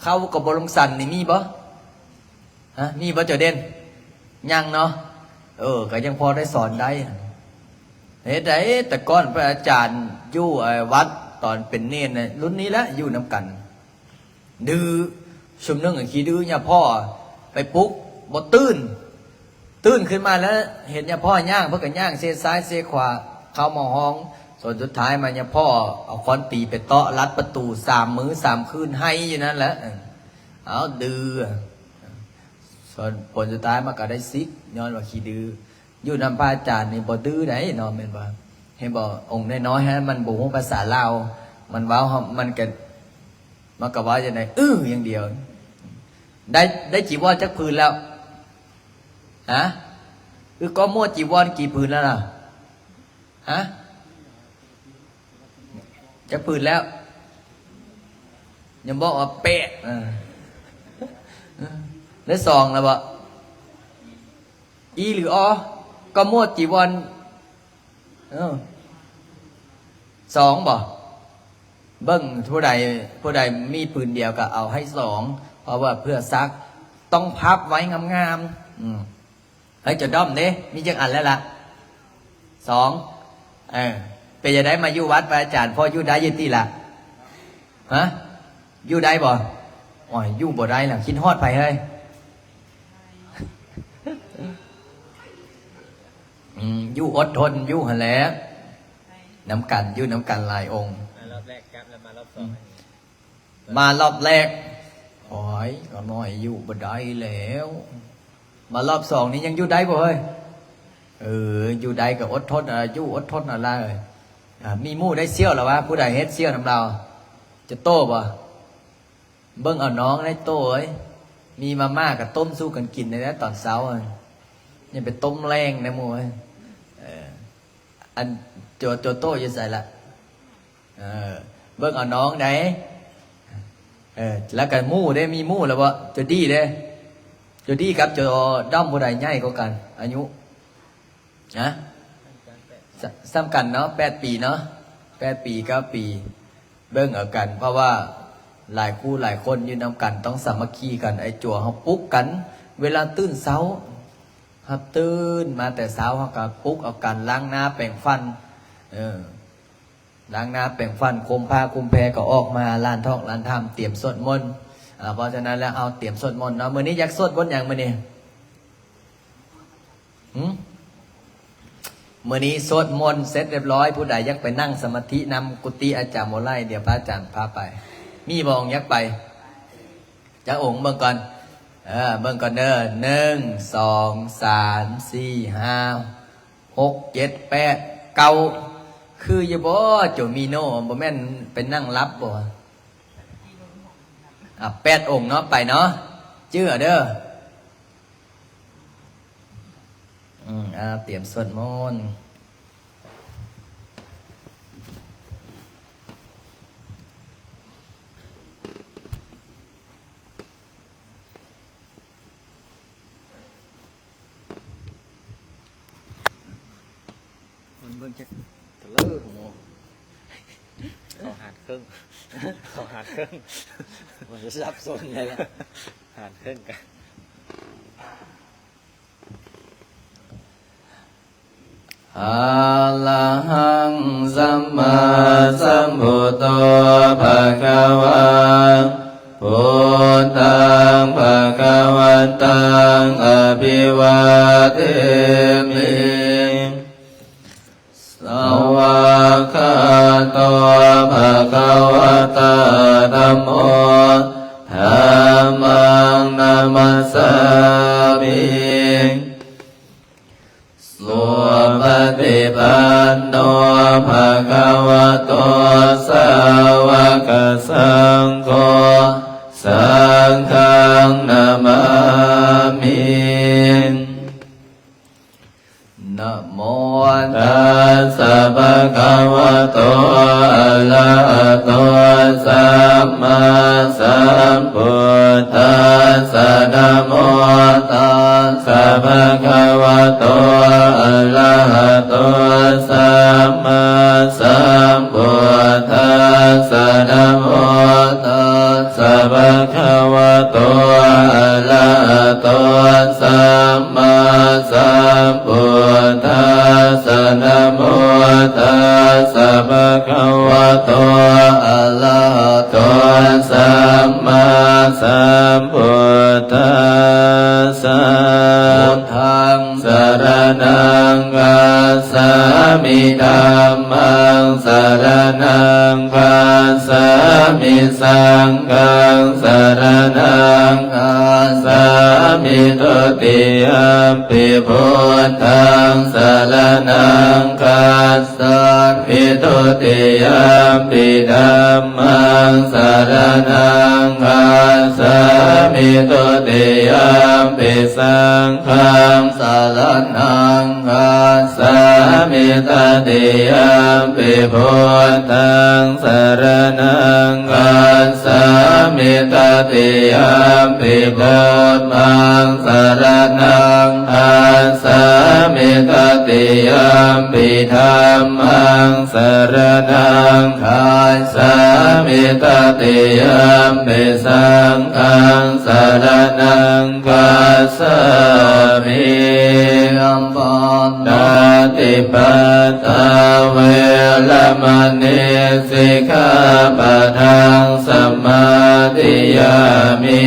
ເຂົ້າກໍບໍ່ລົງສັນນີ້ ມີບໍ່? ຮະ? ມີບໍ່ເຈົ້າເດັ່ນ? ຍັງເນາະ. ເອີ ກໍຍັງພໍໄດ້ສອນໄດ້. ເຮັດໃດ ແຕ່ກ່ອນພະອາຈານຢູ່ ເອີ ວັດ ຕອນເປັນເນນນະ ລຸ້ນນີ້ແຫຼະ ຢູ່ນຳກັນ ດື້. ຊຸມໜຶ່ງຂີ້ດື້ ຍາພໍ່ໄປປຸກບໍ່ຕື່ນ, ຕື່ນຂຶ້ນມາແລ້ວເຫັນຍາພໍ່ຍ່າງ ເພິ່ນກໍຍ່າງເຊຊ້າຍເຊຂວາເຂົ້າມາຫ້ອງ. ສ່ວນສຸດທ້າຍມາ ຍາພໍ່ເອົາຄ້ອນຕີໄປເຕາະລັດປະຕູ ສາມມື້ສາມຄືນໄຫ້ຢູ່ນັ້ນແຫຼະ. ເອົາ ດື້. ສ່ວນຜົນສຸດທ້າຍມາກໍໄດ້ສິກ ຍ້ອນວ່າຂີ້ດື້. ຢູ່ນຳພະອາຈານນີ້ບໍ່ດື້ໃດເນາະ ແມ່ນບໍ່? ເຫັນບໍ່? ອົງນ້ອຍໆຫັ້ນມັນບໍ່ຮູ້ພາສາລາວ ມັນເວົ້າ ມັນກໍ ມັນກໍເວົ້າຈັ່ງໃດ ອື້ ຢ່າງດຽວ. ໄດ້ ໄດ້ຈີວອນຈັກຜືນແລ້ວ? ຮະ? ຄືກໍໝົດຈີວອນກີ່ຜືນແລ້ວລະ? ຮະ? ຈັກຜືນແລ້ວ? ຍັງບອກວ່າແປດ. ເອີ ໄດ້ສອງແລ້ວບໍ່? ອີ ຫຼື ອໍ? ກໍໝົດຈີວອນ ເອີ ສອງບໍ່? ເບິ່ງ ຜູ້ໃດ ຜູ້ໃດມີຜືນດຽວກໍເອົາໃຫ້ສອງ ເພາະວ່າເພື່ອຊັກ ຕ້ອງພັບໄວ້ງາມໆ. ອືມ ເຮີ້ຍ ເຈົ້າດອມເດ້ ມີຈັກອັນແລ້ວລະ? ສອງ. ເອີ ເປັນຈັ່ງໃດ ມາຢູ່ວັດພະອາຈານ ພໍຢູ່ໄດ້ຢູ່ຕິລະ? ຮະ? ຢູ່ໄດ້ບໍ່? ໂອ້ຍ ຢູ່ບໍ່ໄດ້ລະ ຄິດຮອດໃຜເຮີ້ຍ? ອືມ ຢູ່ອົດທົນຢູ່ຫັ້ນແຫຼະ ນຳກັນ ຢູ່ນຳກັນຫຼາຍອົງ. ມາລອບແລກກັບ ແລ້ວມາລອບສອງ ອືມ ມາລອບແລກ ໂອ້ຍ ກໍນ້ອຍຢູ່ບໍ່ໄດ້ແລ້ວ. ມາລອບສອງນີ້ຍັງຢູ່ໄດ້ບໍ່ເຮີ້ຍ? ເອີ ຢູ່ໄດ້ກໍອົດທົນ ອາ ຢູ່ອົດທົນເອົາລະ. ອາ ມີໝູ່ໄດ້ສ່ຽວລະວະ? ຜູ້ໃດເຮັດສ່ຽວນຳລາວ? ຈະໂຕ້ບໍ່? ເບິ່ງເອົານ້ອງໄດ້ໂຕ້ເອີຍ. ມີມາມ່າກໍຕົ້ມສູ່ກັນກິນໄດ້ແລ້ວຕອນເຊົ້າ. ຢ່າໄປຕົ້ມແລງນະໝູ່ເອີຍ. ເອີ ອັນໂຈ ໂຈໂຕ້ຢູ່ໃສລະ? ເອີ ເບິ່ງເອົານ້ອງໃດ. ເອີ ແລ້ວກໍໝູ່ເດ້ ມີໝູ່ແລ້ວບໍ່? ໂຈດີເດ້ ໂຈດີກັບໂຈດອມ ຜູ້ໃດໃຫຍ່ກວ່າກັນອາຍຸ? ຮະ? ສ- ສ່ຳກັນເນາະ ແປດປີເນາະ ແປດປີ ເກົ້າປີ. ເບິ່ງເອົາກັນ ເພາະວ່າຫຼາຍຄູ່ຫຼາຍຄົນຢູ່ນຳກັນ ຕ້ອງສາມັກຄີກັນ. ໄອ້ຈົວເຮົາປຸກກັນເວລາຕື່ນເຊົ້າ ຮັບຕື່ນມາແຕ່ເຊົ້າ ເຮົາກໍປຸກເອົາກັນ ລ້າງໜ້າແປງຟັນ ເອີ ລ້າງໜ້າແປງຟັນ ຄຸມຜ້າຄຸມແພ ກໍອອກມາ ລ້ານທອກລ້ານທຳ ຕຽມສວດມົນ. ອາ ເພາະສະນັ້ນແລ້ວ ເຮົາຕຽມສວດມົນເນາະ. ມື້ນີ້ຢາກສວດບົດຫຍັງມື້ນີ້? ຫື? ມື້ນີ້ສວດມົນເສັດຮຽບຮ້ອຍ ຜູ້ໃດຢາກໄປນັ່ງສະມາທິນຳກຸຕິອາຈານບໍ່ໄຫຼ ດຽວພະອາຈານພາໄປ. ມີບໍ່ຢາກໄປ? ຈັກອົງເບິ່ງກ່ອນ ເອີ ເບິ່ງກ່ອນເດີ ໜຶ່ງ ສອງ ສາມ ສີ່ ຫ້າ ຫົກ ເຈັດ ແປດ ເກົ້າ. ຄືຢູ່ບໍ່ ໂຈມີໂນ ບໍ່ແມ່ນໄປນັ່ງຫຼັບບໍ່? ອາ ແປດອົງເນາະ ໄປເນາະ ຈື່ເອົາເດີ. ອືມ ອາ ຕຽມສວດມົນ. ເບິ່ງຈັກເລີໂມ ເຂົ້າຫາດເຄິ່ງ ເຂົ້າຫາດເຄິ່ງ ມັນຈະສັບສົນໄດ໋ລະ ຫາດເຄິ່ງກະ. ອະລະຫັງ ສຳມາສຳພຸດໂຕ ພະຄະວາ ພຸດທັງ ພະຄະວັນຕັງ ອະພິວາເທມິ ສະວາກຂາໂຕ ພະຄະວະຕາ ທຳໂມ ທຳມັງ ນະມັດສາມິ ສຸປະຕິປັນໂນ ພະຄະວະໂຕ ສາວະກະສັງໂຄ ສັງຄັງ ນະມາມິ. ນ โมตัสสะภะคะวะโต อะระหะโต สัมมาสัมพุทธัสสะ นะโมตัสสะภะคะวะโต อะระหะโต สัมมาสัมพุทธัสสะ นะโมตัสสะภะคะวะโต อะระหะโต สัมมาสัม พุทธัสสะ นะโมตัสสะภะคะวะโต อะระหะโต สัมมาสัมพุทธัสสะ พุทธังสะระณังคัจฉามิ ธัมมังสะระณังคัจฉามิ สังฆังสะระณัง คัจฉามิ ทุติยมปิ พุทธังสะระณังคัจฉามิ ทุติยมปิ ธัมมังสะระณังคัจฉามิ ทุติยมปิ สังฆังสะระณัง คัจฉามิ ตติยมปิ พุทธังสะระณังคัจฉามิ ตติยมปิ ธัมมังสะระณังคัจฉามิ ตติยมปิ ธัมมังสะระณังคัจฉามิ ตติยมปิ สังฆังสะระณัง คัจฉามิ ปาณาติปาตา เวระมะณี สิกขาปะทัง สะมາທິยາມິ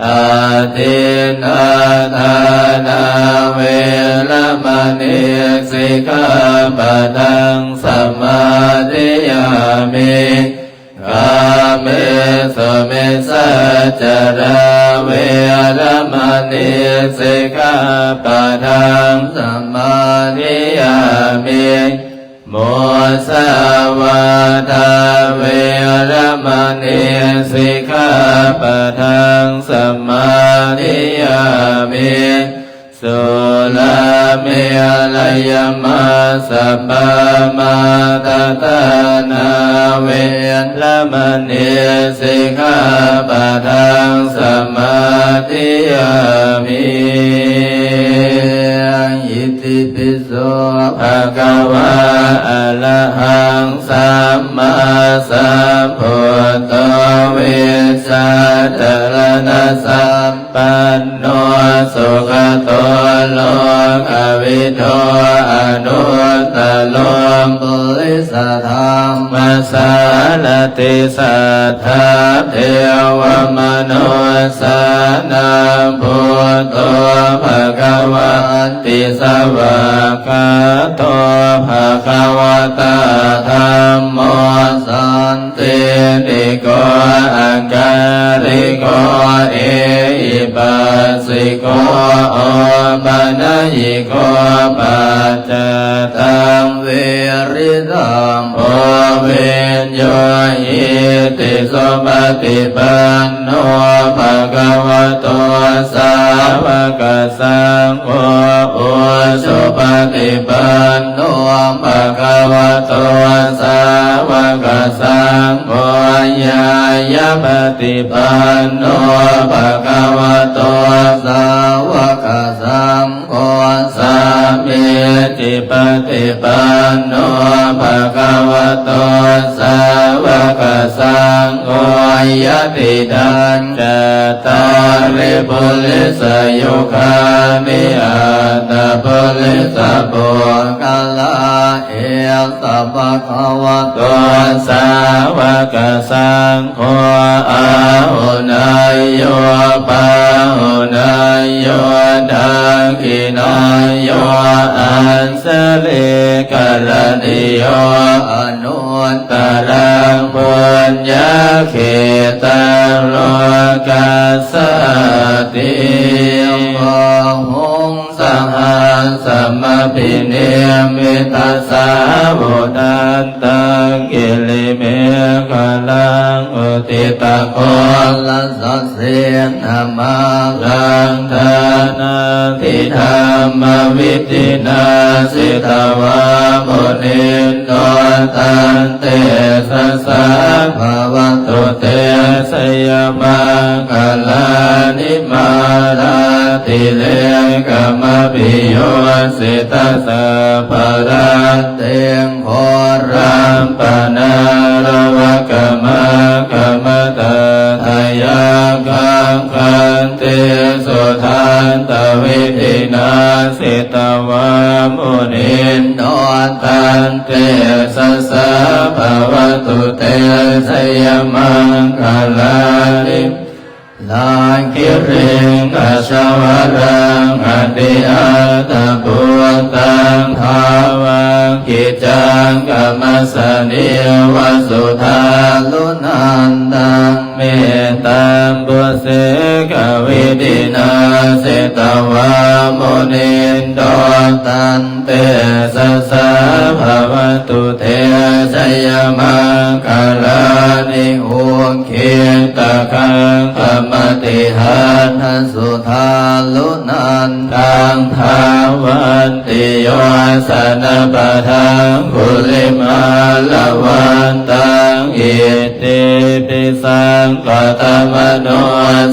อาทินนาทานา เวระมะณี สิกขาปะทัง สะมາธิยามิ กາເມສຸມິจສາຈາລາ ເວລະມະນີ ສິກຂາປະທັງ ສະມາທິຍາມິ ມຸສາວາທາ ເວລະມະນີ ສິກຂາປະທັງ ສະມາທິຍາມິ ສຸລາເມລະຍະມາສະປາມາດະຖານາ ເວລະມະນີ ສິກຂາປະທັງ ສະມາທິຍາມິ ອິຕິປິໂສ ພະຄະວາ ອະລະຫັງ ສຳມາສຳພຸດໂທ ວິຊາຈາລະນະສຳ ປັນໂນ ສຸກະໂຕ ໂລກະວິທູ ອະນຸດຕະໂລ ປຸລິສະທຳມະສາລະຕິ ສັດຖາເທວະມະນຸດສານັງ ພຸດໂທ ພະຄະວັນຕິ ສະຫວາກຂາໂຕ ພະຄະວະຕາ ທຳໂມ ສັນ ຕິຕິໂກ ອາກາລິໂກ ເອຫິປັດສິໂກ ໂອປະນະຍິໂກ ປັດຈະຕັງ ວິລິຕັງ ໂພວິນຢູຫິ ຕິ ສຸປະຕິປັນໂນ ພະຄະວະໂຕ ສາວະກະສັງໂຄ ອຸຊຸປະຕິປັນໂນ ພະຄະວະໂຕ ສາວະກະສັງໂຄ ຍາຍະປະຕິປັນໂນ ພະຄະວະໂຕ ສາວະກະສັງໂຄ ສາມີຈິປະຕິປັນໂນ ພະຄະວະໂຕ ສາວະກະສັງໂຄ ຍະຕິດາງ ຈັດຕາລິ ປຸລິສະຍຸຄານິ ອັດຕະປຸລິສະປຸກຄະລາ ເອສະ ພະຄະວະໂຕ ສາວະກະສັງໂຄ ອາຫຸເນຍໂຍ ປາຫຸເນຍໂຍ ດາກຂິເນຍໂຍ ອັນສະລີກະລະນິໂຍ ອະນຸດຕະລັງ ປຸນຍະເຂຕັງ ໂລກັດສາຕິ ບາຫຸງ ສະຫັດສະມະພິນິມມິຕະສາວຸທັນຕັງ ກິລິເມຂະລັງ ອຸທິຕະໂຄລະສະເສນະມາລັງ ທານາທິທຳມະວິທິນາ ສິຕະວາມຸນິນໂດ ຕັນເຕຊະສາ ພະວະຕຸເຕ ຊະຍະມັງຄະລານິ ມາລາທິເລກະມະພິໂຍສິຕະສັບພະລັດຕິງ ໂຄລັມປະນາລະວະກະມະຄະມະຕາທະຍັງຄັງ ຂັນຕິສຸທັນຕະວິທິນາ ສິຕະວາມຸນິນໂດ ຕັນເຕຊະສາ ພະວະຕຸເຕ ຊະຍະມັງຄະລານິ ລາກິຣິງຄະຊະວະລັງ ອະຕິອັດຕະພຸດຕັງ ທາວັງກິດຈັງກະມັດສະນີ ວະສຸທາລຸນັນຕັງ ເມຕຕາມບຸເສກະວິທິນາ ສິຕະວາມຸນິນໂດ ຕັນເຕຊະສາ ພະວະຕຸເຕ ຊະຍະມັງຄະລານິ ອຸກ ຄິດຕະຄັງຄະມະຕິຫັດຖະສຸທາລຸນັນຕັງ ທາວັນຕິໂຍຊະນະປະທັງກຸລິມາລະວັນຕັງ ອິດທິພິສັງກະຕະມະໂນ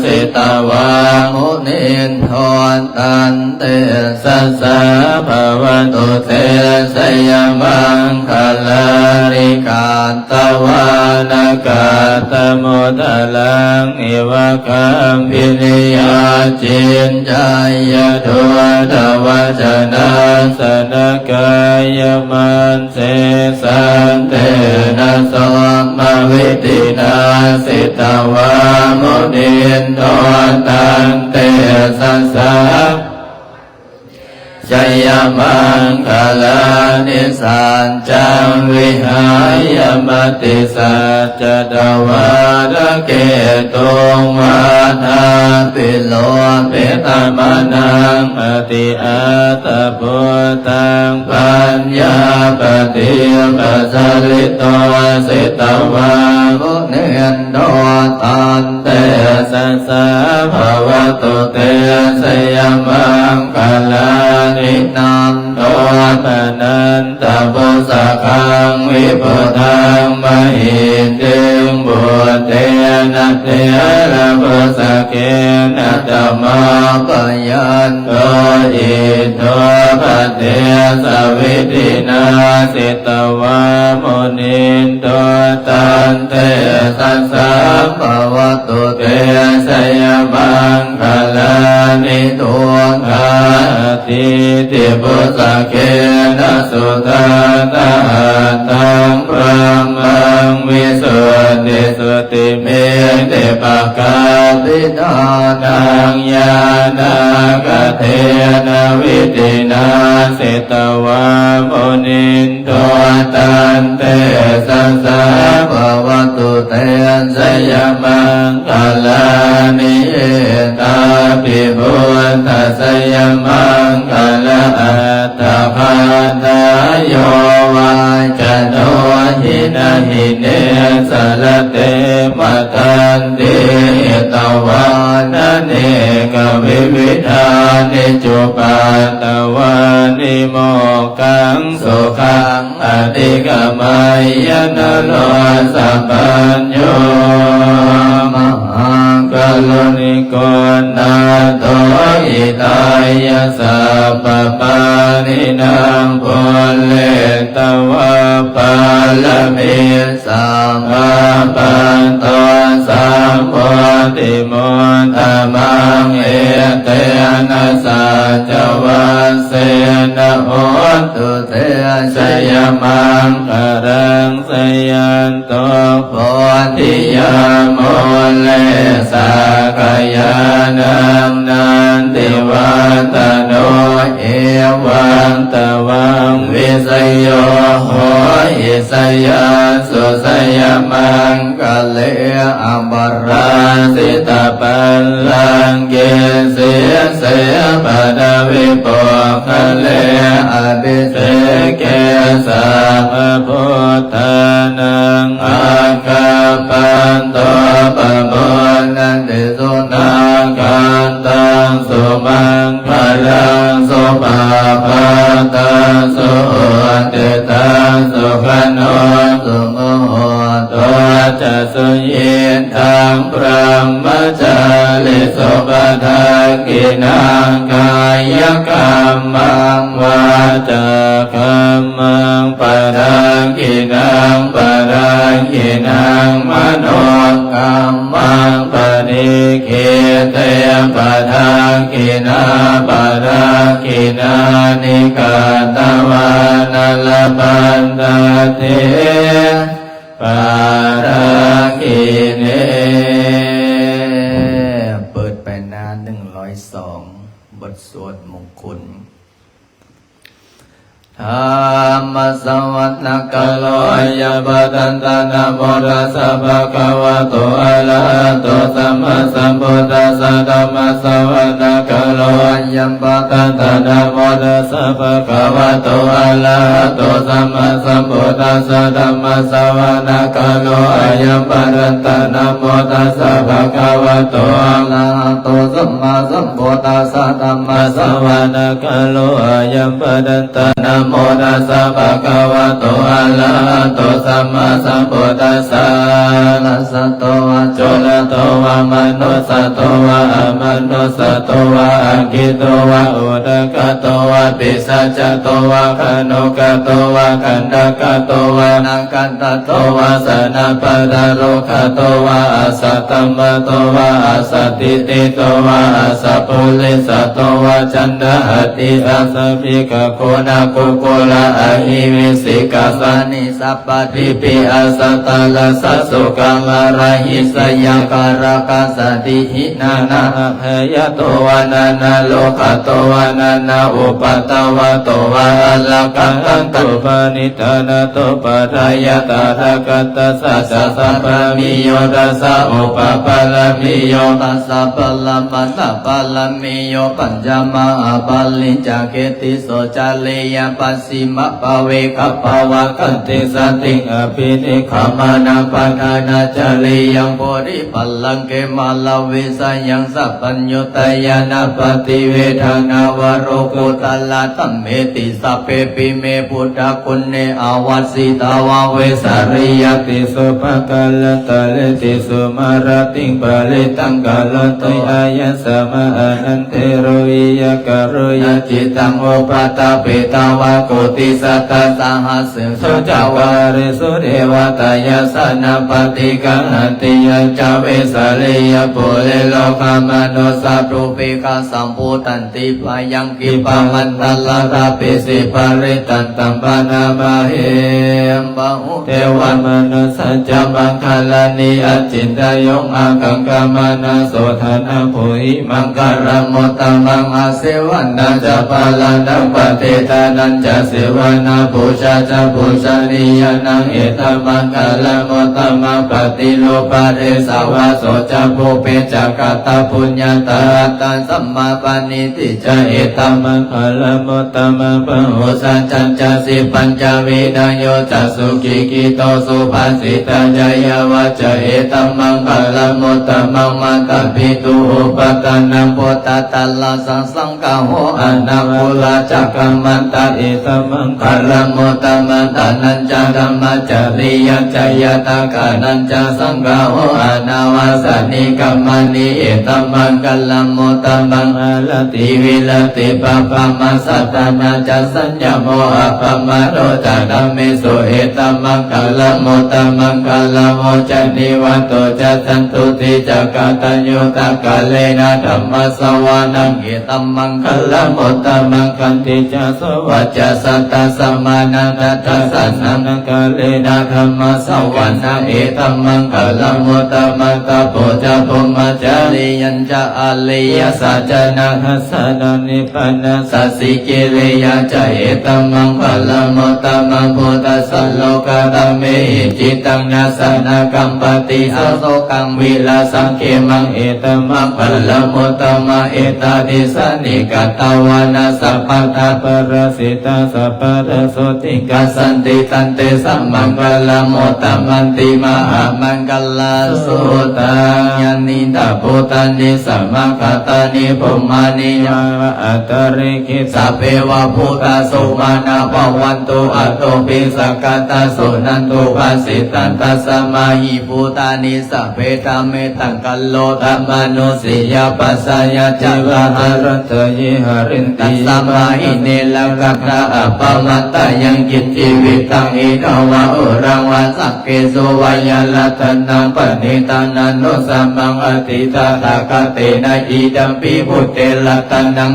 ສິຕະວາມຸນິນໂທ ຕັນເຕຊະສາ ພະວະຕຸເຕ ຊະຍະມັງຄະລານິ ກາ ຕະວານະກາຕະມຸດຕະລັງ ເອວະກັມປິນິຍາ ຈິນໄຈຍະດູຕະວະຈະນາສະນະກາຍະມັນເສ ສັນເຕນະໂສມະວິທິນາ ສິຕະວາມຸນິນໂທ ຕັນເຕຊະສາ ຊະຍະມັງຄະລານິ ສັດຈັງວິຫາຍະ ມະຕິສັດຈະຕະວານະເກຕຸງ ວາທາພິໂລພິຕະມະນັງ ອະຕິອັດຕະພຸດຕັງ ປັນຍາປະຕິປັດສະລິໂຕ ສິຕະວາມຸນິນໂທ ຕັນເຕຊະສາ ພະວະຕຸເຕ ຊະຍະມັງຄະລານິ ນັນໂທປະນັນຕະປຸດສະຄັງ ວິພຸດທັງມະຫິດຕິງ ປຸດເຕນະເຖລະປຸດສະເກນະ ຕະມາປະຍັນໂຕ ອິດໂທປະເທສະວິທິນາ ສິຕະວາມຸນິນໂຕ ຕັນເຕຊະສາ ພະວະຕຸເຕ ຊະຍະມັງຄະລານິ ທຸກຂາອະທິທິປຸດສະເກນະ ສຸທັດຕະຫັດຖັງ ບະຣະມັງ ວິສຸດທິສຸດທິມິດທິປະກາພິທານັງ ຍານາກະເທນະ ວິທິນາ ສິຕະວາມຸນິນໂທ ຕັນເຕຊະສາ ພະວະຕຸເຕ ຊະຍະມັງຄະລານິ ເອຕາປິພຸດທະໄຊຍະມັງຄະລະອັດຖະກະຖາ ໂຍວາຈະໂນ ຫິນະຫິເນ ສະລະເຕ ມະທັນຕິ ຫິຕະວານະເນກະວິວິທານິ ຈຸປັດຕະວານິ ໂມກຄັງ ສຸຂັງ ອະທິກະໄມຍະ ນະໂຣສະປັນໂຍ ມະຫາກະລຸນິໂກ ນາໂຖ ຫິຕາຍະ ສັບພະປານິນັງ ປຸນເລຕະວາ ປາລະມີ ສັບພະປັນໂຕ ສຳໂພທິມຸດຕະມັງ ເອເຕນະ ສັດຈະວັດເສນະ ໂຫຕຸເຕ ຊະຍະມັງຄະລັງ ຊະຍັນໂຕ ໂພທິຍາ ມູເລ ສັກກະຍານັງ ນັນທິວັດທະໂນ ເອວັງຕະວັງ ວິສະໂຍ ໂຫຕິ ສະຍະ ສຸ ສະຍະມັງກະເລ ອະປະຣາຊິຕະບັນລັງເກ ສີເສ ປະທະວິປຸກຄະເລ ອະພິເສເກ ສະຫະບຸດທານັງ ອາກາປັນໂຕ ປະໂມທະນາຕິ ສຸນາຄານຕັງ ສຸມັງຄະລັງ ສຸປະພາຕັງ ສຸຫຸດທິຕັງ ສຸຂະໂນ ສຸມຸຫຸດໂຕ ຈະ ສຸຍິດທັງ ບຣະມະຈາຣິສຸ ປະທັກກິນາ ກາຍະກັມມັງ ວາຈາກັມມັງ ປະທັກກິນາ ປະທັກກິນາ ມະໂນກັມມັງ ປະນິກຂິເຕ ປະທັກກິນາ ປະທັກກິນາ ນິກາຕະວານະ ລະພັນຕະເຕ ປະທັກກິເນ. ເປີດໄປໜ້າໜຶ່ງຮ້ອຍສອງ ບົດສວດມົງຄຸນ. ທຳມະສະວະນະກາໂລ ອາຍັງປະທັນຕະ ນະໂມຕັດສະ ພະຄະວະໂຕ ອະລະຫະໂຕ ສຳມາສຳພຸດທັດສະ. ທຳມະສະວະນະກາໂລ ອາຍັງປະທັນຕະ ນະໂມຕັດສະ ພະຄະວະໂຕ ອະລະຫະໂຕ ສຳມາສຳພຸດທັດສະ. ທຳມະສະວະນະກາໂລ ອາຍັງປະທັນຕະ ນະໂມຕັດສະ ພະຄະວະໂຕ ອະລະຫະໂຕ ສຳມາສຳພຸດທັດສະ. ທຳມະສະວະນະກາໂລ ອາຍັງປະທັນຕະ ນະໂມຕັດສະ ພະຄະວະໂຕ ອະລະຫະໂຕ ສຳມາສຳພຸດທັດສະ. ລະສະໂຕວາ ໂຈລະໂຕວາ ມະນຸດສະໂຕວາ ອະມະນຸດສະໂຕວາ ອັກຂິໂຕວາ ອຸທະກະໂຕວາ ປິສັດຈະໂຕວາ ຄະນຸກະໂຕວາ ກັນທະກະໂຕວາ ນາກັນ ຕະໂຕວາ ສະນະປະທະໂລກະໂຕວາ ອາສະຕະມະໂຕວາ ອາສະທິຕິໂຕວາ ອາສະປຸລິສະໂຕວາ ຈັນດາຫະຕິ ອາສະພິກະໂຄນະຄຸກຸລະ ອະຫິວິສິກະ ສານິສະປະຕິປິ ອາສະຕະລະສະ ສຸກະມະລະຫິສະຍັງ ກາລະກະສະຕິຫິນານາ ອະພະຍະໂຕວາ ນານາໂລກະໂຕວາ ນານາອຸປະທະວະໂຕວາ ອາລະກະຫັນຕຸ ປະນິທານະໂຕ ປະທາຍະຕະຖາຄະຕັດສະ ຈາສະບາມິໂຍ ທັດສະອຸປະບາລະມິໂຍ ທັດສະປະລະມັດຖະບາລະມິໂຍ ປັນຈະມະຫາປະລິດຈະເກຕິໂສ ຈະລິຍະປັດ ຊິມະປະເວກະປະວາກັນຕິ ສະຕິງອະພິນິກຂະມະນັງ ປະທານະຈະລິຍັງ ໂພທິບັນລັງເກ ມາລະວິສະຍັງ ສັບພັນຍຸດຕະຍານະປະຕິເວທະນາ ວະໂລກຸດຕະລະທຳເມຕິ ສັບເພປິເມ ພຸດທະກຸນເນ ອາວັດສິຕາວາ ເວສາລີຍະຕິ ສຸພະກາລັນຕະເລຕິ ສຸມາລະຕິງ ປະລິດຕັງ ກາລັນຕິ ອາຍະສະມະ ອະນັນ ເທໂລ ວິຍາກາໂລ ຍະຈິດຕັງ ໂອປະຕະປິຕາ ວາໂກຕິສັດຕະສະຫັດເສ ໂສ ຈັກກະວາເລສຸ ເທວະຕາ ຍະສານັງ ປະຕິກະຫັນຕິ ຍະຈະ ເວສາລີຍະ ປຸເຣ ໂລກາມະນຸດສະ ປຸບເປກະສັມພູຕັນຕິ ພະຍັງ ກິປະມັນຕະລະຕະປິ ສິບປະລິດຕັນຕັງ ພະນາມະເຫ ບາຫຸ ເທວະມະນຸດສະຈະ ມັງຄະລານິ ອະຈິນຕະຍົງ ອາຄັງຄະມານາ ໂສທະນະປູຫິ ມັງຄະລະມຸດຕະມັງ ອາເສວະນາຈະ ປາລະນະປະຕິທານະ ຈະ ເສວະນາ ປູຊາຈະ ປູຊະນີຍານັງ ເອຕະມັງຄະລະມຸດຕະມັງ ປະຕິໂລມະເດສາວາໂສຈະ ພູເປຈະ ກະຕະປຸນຍະຕາ ອັດຕະສຳມາປະນິທິຈະ ເອຕະມັງຄະລະມຸດຕະມັງ ປະໂຫສະຈັນຈະ ສິບປັນຈະ ວິນະໂຍຈະ ສຸກິກຂິໂຕ ສຸພາສິຕາຈະ ຍາວະຈະ ເອຕະມັງຄະລະມຸດຕະມັງ ມາຕະປິຕຸ ອຸປະຖານັງ ພຸດທະຕະລະສະ ສັງຄະໂຫ ອະນາຄຸລາ ຈັກກະມັນຕະ ເອຕະມັງຄະລະມຸດຕະມັງ ທານັນຈະ ທຳມະຈະລິຍະຈະ ຍະຖາຄານັນຈະ ສັງຄະໂຫ ອານາວາສານິກຳມະນີ ເອຕະມັງຄະລະມຸດຕະມັງ ອາລະຕິວິລະຕິປະພະມະສະຖານະຈະ ສັນຍະໂມອະປະມາໂທຈະ ທຳເມສຸ ເອຕະມັງຄະລະມຸດຕະມັງຄະລະໂຫ ຈະ ນິວັດໂຕຈະ ສັນຕຸຕິຈະ ກະຕະໂຍຕະກະເລນະ ທຳມະສະວະນະ ເອຕະມັງຄະລະມຸດຕະມັງ ຂັນຕິຈະ ສະວາ Ca satta samānā tathāgatā, sāvakasaṅghā, tesaṃ antarikkhī taṃ dhammassavanametaṃ, etammaṅgalamuttamaṃ. Tapo ca brahmacariyañca ariyasaccāna dassanaṃ nibbānasacchikiriyā ca, etammaṅgalamuttamaṃ. Phuṭṭhassa lokadhammehi cittaṃ yassa na kampati, asokaṃ virajaṃ khemaṃ, etammaṅgalamuttamaṃ. Etādisāni katvāna sabbatthā, parajitā sabbattha sotthiṃ gacchanti, tantesaṃ maṅgalamuttamanti. Mahāmaṅgalasuttaṃ. Yānīdha bhūtāni samāgatāni, bhummāni yāva antalikkhe, sabbeva bhūtā sumanā bhavantu, athopi sakkacca suṇantu bhāsitaṃ. Tasmā hi bhūtā nisāmetha, mettaṃ karotha mānusiyā pajāya ca, ciraṃ rakkhanti ye haranti, tasmā hi ne rakkhatha appamattā. Yaṅkiñci vittaṃ idha vā huraṃ vā, saggesu vā yaṃ ratanaṃ paṇītaṃ, na no samaṃ atthi tathāgatena, idampi buddhe ratanaṃ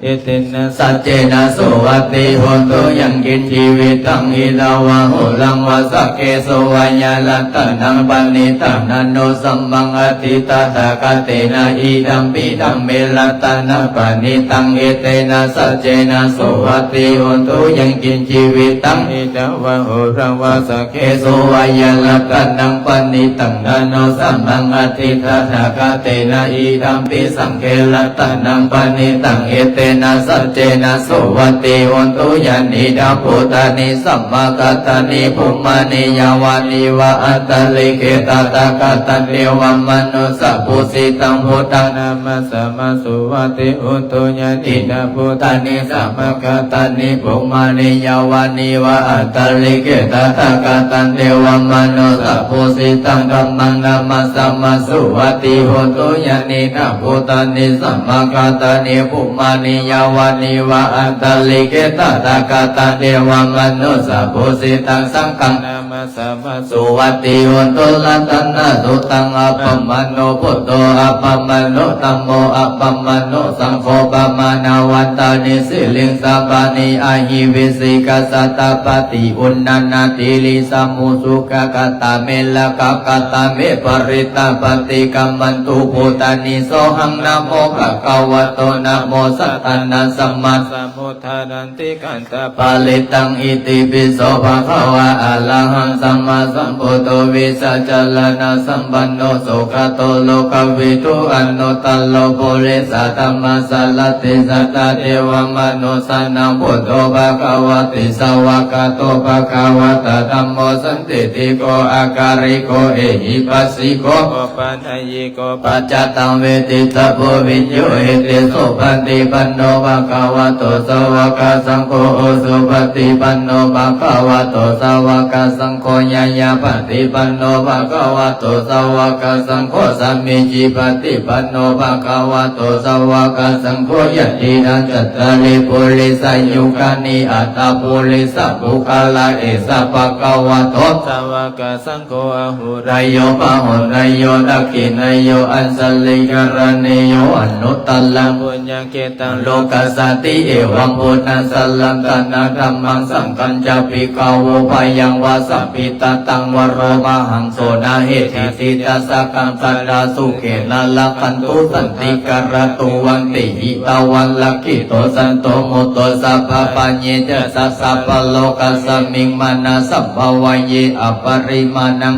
etena saccena suvatthi hotu. Yaṅkiñci vittaṃ idha vā huraṃ vā, saggesu vā yaṃ ratanaṃ paṇītaṃ, na no samaṃ atthi tathāgatena, idampi dhamme ratanaṃ paṇītaṃ, etena saccena suvatthi hotu. Yaṅkiñci vittaṃ idha vā huraṃ vā, saggesu vā yaṃ ratanaṃ paṇītaṃ, na no samaṃ atthi tathāgatena, idampi saṅghe ratanaṃ paṇītaṃ, etena saccena suvatthi hotu. Yānīdha bhūtāni samāgatāni, bhummāni yāvāni va antalikkhe, tathāgataṃ devamanussapūjitaṃ buddhaṃ namassāma, suvatthi hotu. Yānīdha bhūtāni samāgatāni, bhummāni yāvāni va antalikkhe, tathāgataṃ devamanussapūjitaṃ dhammaṃ namassāma, suvatthi hotu. Yānīdha bhūtāni samāgatāni, bhummāni yāvāni va antalikkhe, tathāgataṃ devamanussapūjitaṃ saṅghaṃ namassāma, suvatthi hotu. Ratanasuttaṃ. Appamāṇo buddho, appamāṇo dhammo, appamāṇo saṅgho, pamāṇavantāni sirīsapāni, ahi vicchikā satapadī uṇṇānābhī sahassamā, sukhā katā me rakkhā, katā me parittā, paṭikkamantu bhūtāni. Sohaṃ namo bhagavato, namo sattannaṃ sammāsambuddhānaṃ, tikkhaṃ parittaṃ. Itipi so bhagavā arahaṃ sammāsambuddho, vijjācaraṇasampanno sugato lokavidū, anuttaro purisadammasārathi satthā devamanussānaṃ buddho bhagavāti. Svākkhāto bhagavatā dhammo sandiṭṭhiko akāliko ehipassiko opanayiko paccattaṃ veditabbo viññūhīti. Supaṭipanno bhagavato sāvakasaṅgho, ujupaṭipanno bhagavato sāvakasaṅgho, ñāyapaṭipanno bhagavato sāvakasaṅgho, sāmīcipaṭipanno bhagavato sāvakasaṅgho, yadidaṃ cattāri purisayugāni aṭṭha purisapuggalā, esa bhagavato sāvakasaṅgho, āhuneyyo pāhuneyyo dakkhiṇeyyo añjalikaraṇīyo, anuttaraṃ puññakkhettaṃ lokassāti. Evaṃ buddhaṃ saraṇaṃ gacchāmi, dhammaṃ saṅghañca bhikkhavūpataṃ vāsāmi, taṃ varo mahaṃ so na heti, ṭhitassa kaṃ sadā sukhena rakkhantu, santiṃ karotu vaṇṇehi, taṃ varaṃ rakkhito santo mukhto sabbabhayena ca, sabbalokasmiṃ mānasambhāvaye aparimāṇaṃ.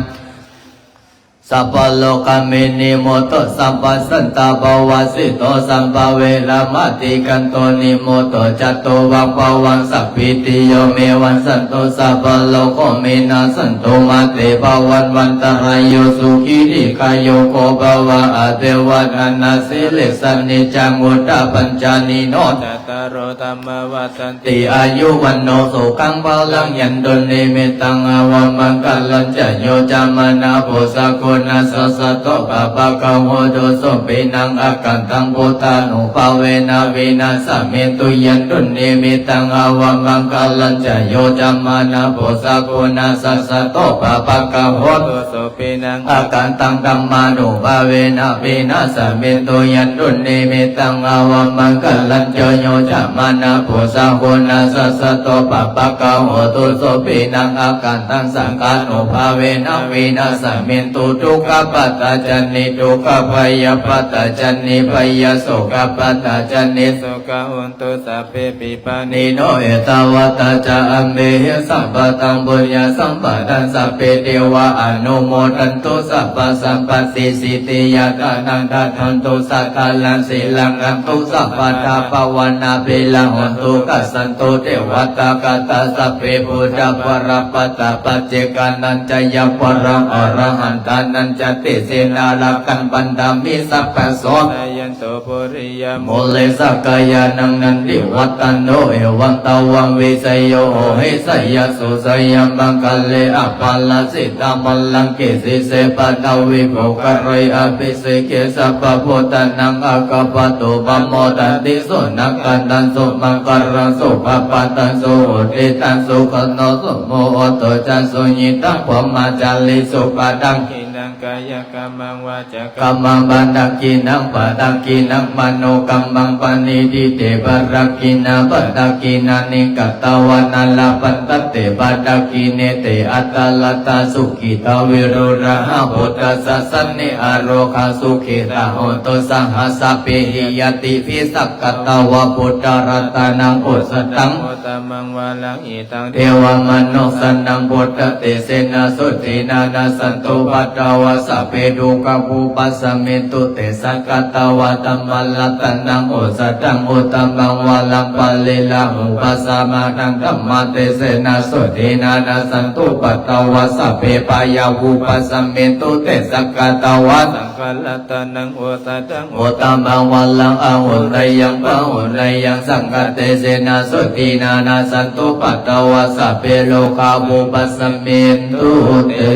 Sabbalokasmiṃ nimodo sabbasantāpavajjito, sabbaveramatikkanto nimodo, catuvāpavassaṃ pītiyo me vajjantu, sabbarogo vinassatu, mā te bhavatvantarāyo, sukhī dīghāyuko bhava. Abhivādanasīlissa niccaṃ vuḍḍhāpacāyino, cattāro dhammā vaḍḍhanti, āyu vaṇṇo sukhaṃ balaṃ. Yandunnimittaṃ avamaṅgalañca, yo cāmanāpo sakuṇ Nasassato pāpaggaho dussupinaṃ akantaṃ buddhānubhāvena vināsamentu. Yandunnimittaṃ avamaṅgalañca yo cāmanāpo sakuṇassa saddo pāpaggaho dussupinaṃ akantaṃ dhammānubhāvena vināsamentu. Yandunnimittaṃ avamaṅgalañca yo cāmanāpo sakuṇassa saddo pāpaggaho dussupinaṃ akantaṃ saṅghānubhāvena vināsamentu. Dukkhappattā ca niddukkhā bhayappattā ca nibbhayā sokappattā ca nissokā hontu sabbepi pāṇino. Ettāvatā ca amhehi sambhataṃ puññasampadaṃ sabbe devānumodantu sabbasampattisiddhiyā. Dānaṃ dadantu saddhānaṃ sīlaṃ rakkhantu sabbadā bhāvanābhiratā hontu. Kkhantu devatāgatā sabbe buddhā balappattā paccekānañca yaṃ balaṃ arahantānañca tejena rakkhaṃ bandhāmi sabbaso. Jayanto bodhiyā mūle sakyānaṃ nandivaḍḍhano evaṃ tvaṃ vijayo hohi jayassu jayamaṅgale aparājitapallaṅke sīse paṭhavipokkhare abhiseke sabbabuddhānaṃ aggappatto pamodati. Sunakkhattaṃ sumaṅgalaṃ supabhātaṃ suhuṭṭhitaṃ sukhaṇo sumuhutto ca suyiṭṭhaṃ brahmacārisu padakkhiṇaṃ padakkhiṇaṃ kāyakammaṃ vācākammaṃ padakkhiṇaṃ padakkhiṇaṃ manokammaṃ paṇidhī te padakkhiṇā padakkhiṇāni katvāna labhantatthe padakkhiṇe. Te atthaladdhā sukhitā viruḷhā buddhasāsane arogā sukhitā hontu saha sabbehi ñātibhi. Sakkatvā buddharatanaṃ osathaṃ uttamaṃ varaṃ hitaṃ devamanussānaṃ buddhatejena sotthinā nassantupaddavā sabbe dukkhā vūpasamentu te. Sakkatvā dhammaratanaṃ osathaṃ uttamaṃ varaṃ pariḷāhūpasamanaṃ dhammatejena sotthinā nassantupaddavā sabbe bhayā vūpasamentu te. Sakkatvā saṅgharatanaṃ osathaṃ uttamaṃ varaṃ āhuneyyaṃ pāhuneyyaṃ saṅghatejena sotthinā nassantupaddavā sabbe rogā vūpasamentu te.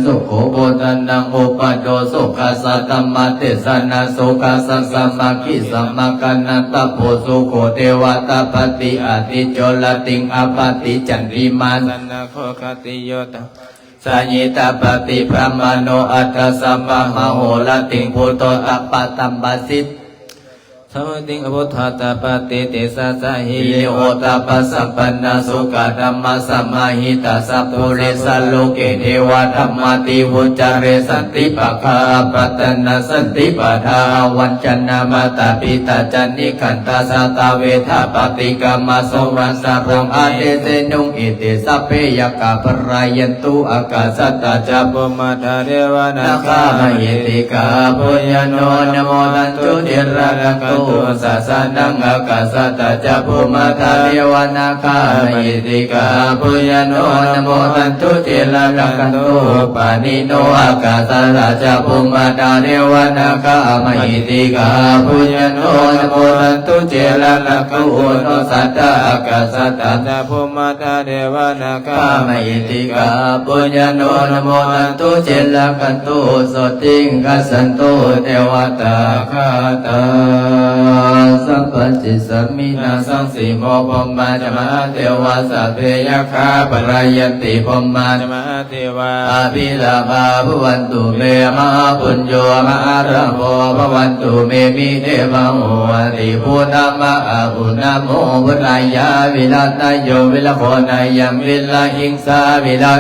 Sukho buddhānaṃ uppādo sukhā saddhammadesanā sukhā sassaṅgāhī samaggānaṃ tapo sukho. Devatapati ādicco ratiṃ apati candimā sannaddho khattiyo ta jahitapati brāhmaṇo atha sabbamahorattiṃ buddho tappatambasiddho. Samatiṃ abuddho tappati tejasā hiriottappasampannā sukkadhammasamāhitā sappurisā loke devadhammāti vuccare. Santi pakkhā apattanā santi pādā avañcanā mātā pitā ca nikkhantā jātā vedā paṭikkama sovaṃ sabbaṃ ādesayuṃ. Iti sabbe yakkhā palāyantu ākāsaṭṭhā ca bhummaṭṭhā devā nāgā mahiddhikā puraṇo anumodantu chirakkhantu sāsanaṃ. Ākāsaṭṭhā ca bhummaṭṭhā devā nāgā mahiddhikā puraṇo anumodantu chirakkhantu pāṇino. Ākāsaṭṭhā ca bhummaṭṭhā devā nāgā mahiddhikā puraṇo anumodantu chirakkhantu no sadā. Ākāsaṭṭhā ca bhummaṭṭhā devā nāgā mahiddhikā puraṇo anumodantu chirakkhantu sotthiṃ gacchantu devatāgatā. Sabbasīsāmi nāsaṃsimo brahmā ca mahādevā sabbe yakkhā palāyanti brahmā ca mahādevā abhilābhā bhavantu me mahāpuñño mahālābho bhavantu me mite bahū atthi bhūtā ma a u namo buddhāya. Virājayo viragonāyaṃ virāhiṃsā virā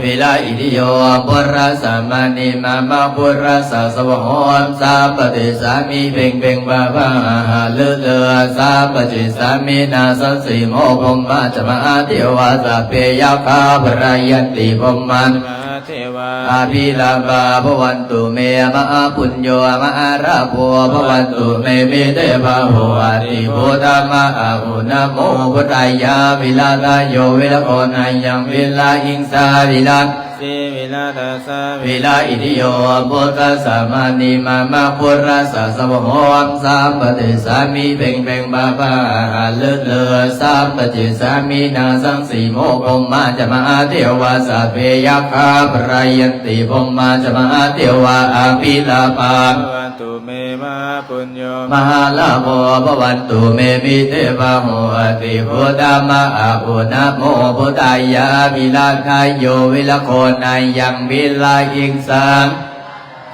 virāhiddhiyo purāsamaṇi mama purāsasāvako. Sabbasīsāmi peṅ peṅ pā pā ha ha lu lu. Sabbasīsāmi nāsaṃsimo brahmā ca mahādevā sabbe yakkhā palāyanti brahmā ca mahādevā abhilābhā bhavantu me mahāpuñño mahālābho bhavantu me mite bahū atthi bhūtā ma a u namo buddhāya. Virājayo viragonāyaṃ virāhiṃsā virā Sīviratassa vira itthiyo, buddhassa mānī mama, buddhassa sāvakaṃ sampaṭicchāmi. ເພັງໆ ພະພາຫາລືລື sampaṭicchāmi. Nāsaṃsimo brahmā ca mahādevā, sabbe yakkhā palayanti, brahmā ca mahādevā abhilābhaṃ bhavantu me. Mahāpuñño mahālābho bhavantu me. Mitebāhuhati buddha ma a u, namo buddhāya. Viraggayo viraggoṇayaṃ virahiṃsaṃ,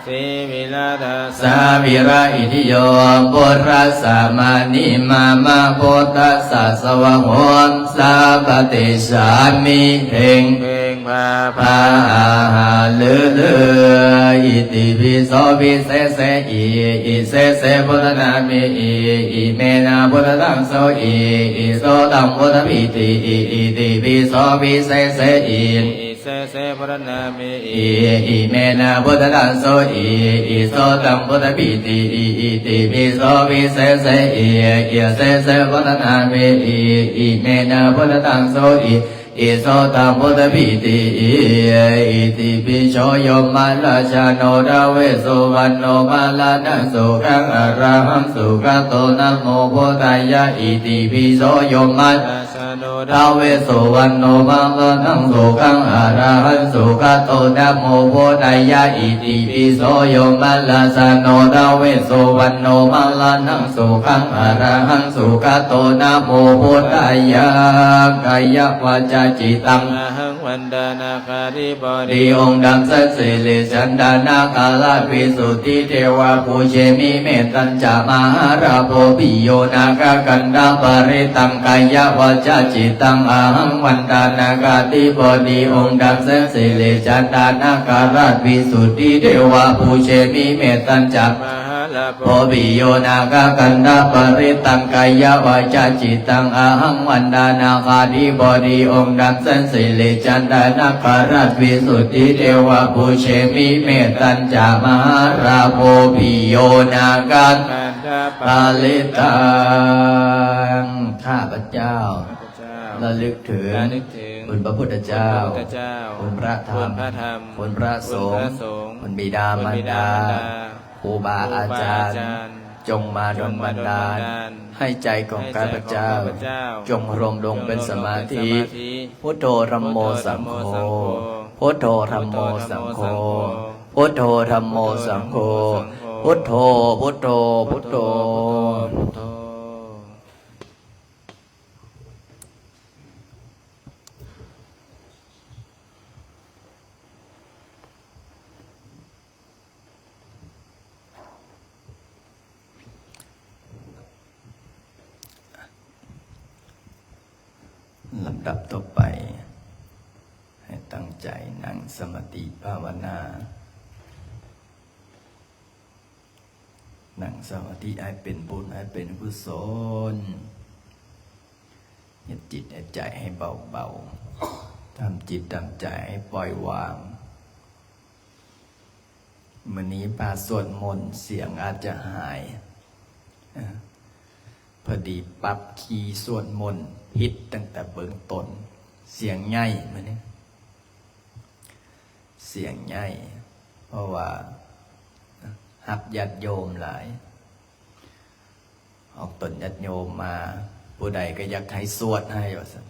sīviratassa vira itthiyo, buddhassa mānī mama, buddhassa sāvakaṃ sampaṭicchāmi. ເພັງໆ ພະພາຫາລືລື Itipi so visese i, isese buddhanāme i, imenā buddhadaṃso i, isotaṃ buddhabbīti i. Itipi so visese i, isese buddhanāme i, imenā buddhadaṃso i, isotaṃ buddhabbīti i. Itipi so visese i, isese buddhanāme i, imenā buddhadaṃso i, isotaṃ buddhabbīti i. Itipi so yoma rājāno, dvāvesavaṇṇo, maraṇaṃ sukhaṃ arahaṃ sugato, namo buddhāya. Itipi so yoma rājāno, dvāvesavaṇṇo, maraṇaṃ sukhaṃ arahaṃ sugato, namo buddhāya. Itipi so yoma rājāno, dvāvesavaṇṇo, maraṇaṃ sukhaṃ arahaṃ sugato, namo buddhāya. Kāyavacācittaṃ ahaṃ vandāna gādhipaṭi, ອົງດຳສັນສິລິຈັນດານາຄາລາດ visuddhidevā pūjemi, mettañca mahārājā bho bhiyyo nāgakandhaparittaṃ. Kāyavacācittaṃ ahaṃ vandāna gādhipaṭi, ອົງດຳສັນສິລິຈັນດານາຄາລາດ visuddhidevā pūjemi, mettañca mahārājā bho bhiyyo nāgakandhaparittaṃ. Kāyavacācittaṃ ahaṃ vandāna gādhipaṭi, ອົງດຳສັນສິລິຈັນດານາຄາລາດ visuddhidevā pūjemi, mettañca mahārājā bho bhiyyo nāgakandhaparittaṃ. ຂ້າພະເຈົ້າ ຂ້າພະເຈົ້າ ລະລຶກເຖິງ ລະນຶກເຖິງ ຄຸນພະພຸດທະເຈົ້າ ຄຸນພະພຸດທະເຈົ້າ ຄຸນພະທຳ ຄຸນພະທັມ ຄຸນພະສົງ ຄຸນພະສົງ ຄຸນບິດາ ຄຸນບິດາ ມານດາ ມານດາ ຄູບາອາຈານ ຄູບາອາຈານ ຈົ່ງມາດົນບັນດານ ຈົ່ງມາດົນບັນດານ ໃຫ້ໃຈຂອງຂ້າພະເຈົ້າ ໃຫ້ໃຈຂອງຂ້າພະເຈົ້າ ຈົ່ງລົມລົງເປັນສະມາທິ ຈົ່ງລົມລົງເປັນສະມາທິ ພຸດໂທ ທຳໂມ ສັງໂຄ ພຸດໂທ ທຳໂມ ສັງໂຄ ພຸດໂທ ທຳໂມ ສັງໂຄ ພຸດໂທ ທຳໂມ ສັງໂຄ ພຸດໂທ ພຸດໂທ ພຸດໂທ ພຸດໂທ ພຸດໂທ ລຳດັບຕໍ່ໄປ ໃຫ້ຕັ້ງໃຈນັ່ງສະມາທິພາວະນາ. ນັ່ງສະມາທິໃຫ້ເປັນບຸນ ໃຫ້ເປັນກຸສົນ, ເຮັດຈິດເຮັດໃຈໃຫ້ເບົາໆ, ທຳຈິດທຳໃຈໃຫ້ປ່ອຍວາງ. ມື້ນີ້ພາສວດມົນ ສຽງອາດຈະຫາຍ, ເອີ ພໍດີປັບຄີສວດມົນຜິດຕັ້ງແຕ່ເບື້ອງຕົ້ນ, ສຽງໃຫຍ່ມື້ນີ້. ສຽງໃຫຍ່ ເພາະວ່າຮັບຍາດໂຍມຫຼາຍ, ອອກຕົນຍາດໂຍມມາ ຜູ້ໃດກໍຢາກໃຫ້ສວດໃຫ້ວ່າຊັ້ນ,